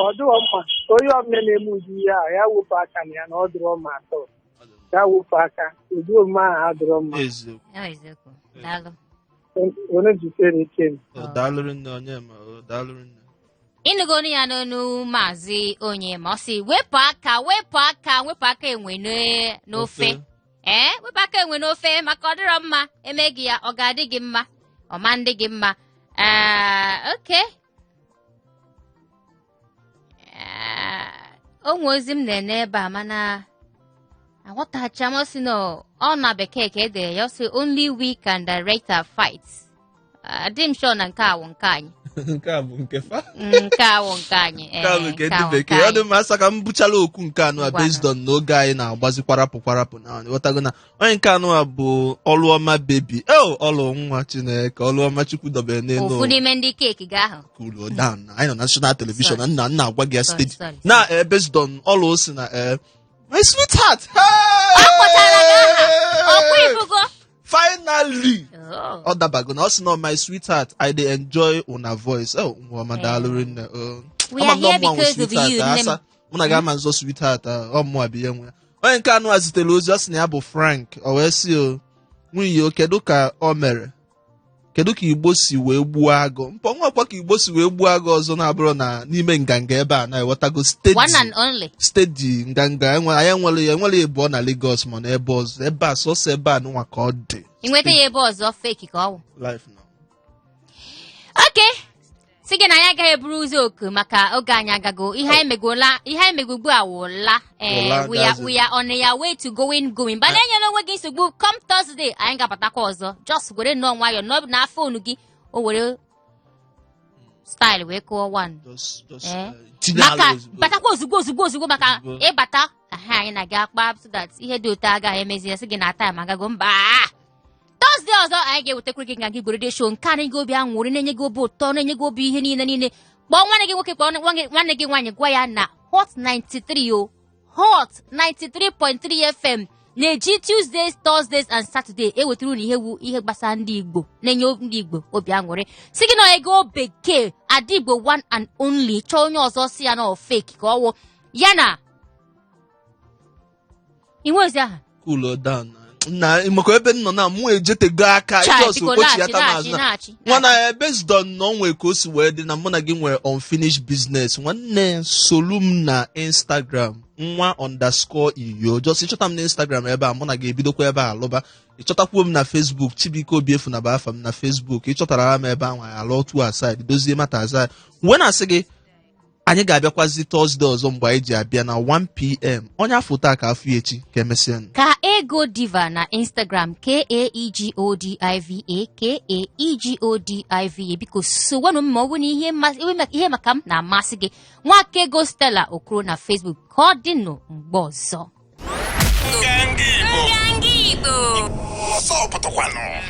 ọ dịghọ mma onye ọbụla na-eme ụdị ihe a ya wepụ aka na ya na ọ dịrọ mma atọ ya wepụ aka ụdị omume ahụ adịrọ mma. Eziokwu. Ọ eziokwu. Daalụ. Onye jikere ike m. Ọ daalụrụ nne onye ma ọ daalụrụ nne. Ịnụgo ya n'ọnụ maazị onye ma ọ sị wepụ aka wepụ aka wepụ aka enwe n'ofe. Ofe. Ee, wepụ aka enwe n'ofe maka ọ dịrọ mma eme gị ya ọ ga-adị gị mma ọ ma ndị gị mma. Ee, okay. Ee, o nwe ozi m na-ene ebe a mana aghọtacha m ọ sị na ọ na bekee ka edere ya ọ sị only we can direct our fights. Adị m sure na nke a wụ nke anyị. Nke a bụ nke fa. Nke a wụ nke anyị. Nke a bụ Ee, nke nke ndị a wụ bekee. nke Ọ dị anyị. mma asa ka m buchala okwu nke anụ a Ngwanụ. based on n'oge anyị na-agbazi kwarapụ kwarapụ na ghọtago na onye nke anụ a bụ ọlụọma baby o ọlụ nwa Chineke ọlụọma Chukwu dobere n'elu Ofu ụwa. n'ime ndị keeki gị ahụ. Cool down. Anyị nọ national television Sorry. nna nna agwa gị ya Sorry, steady. sorry, Na based on ọlụ o si na my sweetheart. Hey! Ọ kpọtara gị aha. Ọkwa ifugo. Finally. Oh. Ọ dabago na ọ sị na my sweetheart I dey enjoy una voice. Oh, nwa ọma daalụ rinne. Oh. We Ama are m na here ọmụnwa nwe because of sweetheart, you, nne m. asa. Mụ na gị ama nzọ sweetheart a, ọ mụnwa bụ ihe nwe ya. Onye nke anụ a zitere ozi ọ sị na ya bụ Frank o wee sị o nwunye o kedu ka o mere kedu ka Igbo si wee gbuo agụ mpọ nwakwa ka Igbo si wee gbuo agụ ọzọ na-abụrụ na n'ime nganga ebe a na-ewetago steady One and only. steady nganga anyị enwere ya enwere ya ịbụọ na Lagos ma na ebe ọzọ ebe a sọsọ ebe a nụnwa ka ọ dị Ị nweta ya ebe ọzọ fake ka ọ wụ. life now. Okay. Sị gị na anyị agaghị eburu ụzọ oku maka oge anyị agago. Ihe anyị megola, ihe anyị mego ugbu a wụla. Ee, Wụla, we are, gazi. we are on our way to going going. Mana enyela onwe gị nsogbu, come Thursday anyị ga-abatakwa ọzọ. Just were nnọọ nwayọọ nọ na phone gị, o were style wee kụọ one. Just, Eh. tinye Maka ala ozugbo. batakwa ozugbo ozugbo ozugbo maka Ozugbo. ịbata aha anyị na gị akpa so that ihe dị otu agaghị emezi ya sị gị na time agago mba. Thursday ọzọ anyị ga-ewetakwuru gị Nganga Igbo Radio Show nke a na-enye gị obi aṅụrị, na-enye gị obi ụtọ, na-enye gị obi ihe niile niile. Kpọọ nwanne gị nwoke, kpọọ nwanne gị nwaanyị, gwa ya na Hot 93 o Hot 93.3 FM na-eji Tuesdays, Thursdays and Saturday ewetara unu ihe wu ihe gbasara ndị Igbo, na-enye ndị Igbo obi aṅụrị. Si gị na ego bekee ada Igbo one and only, chọọ onye ọzọ si ya na ọ fake ka ọ wụ ya na inwe ozi aha. Cool down na maka ebe m nọ na mụ ejetego aka. Chai, just biko, kpochiata laghachi, m azụ na laghachi, nwana based on na onwe ka o si wee dị na mụ na gị nwere unfinished business. Nwanne, solu m na Instagram, nwa_iyo. Just ịchọta m na Instagram ebe a, mụ na gị ebidokwa ebe a alụba. Ịchọtakwuo m na Facebook, Chibuike Obiefu na bụ afa m na Facebook. Ịchọtara m ebe ahụ, anyị alụ otu aside, dozie mata aside wee na-asị gị anyị ga-abịakwazi Thursday ọzọ mgbe anyị ji abịa na 1 p.m. Onye afọ taa ka afọ ya echi. Ka emesịa. Ka Ego Diva na Instagram, Kaegodiva, Kaegodiva. Biko sowenụ m ma ọ bụ na ihe maka m na-amasị gị. Nwakaego Stella Okoro na Facebook. Ka ọ dịnụ mgbe ọzọ. Nganga Igbo. Nganga Igbo. Ọsọ pụtakwanụ.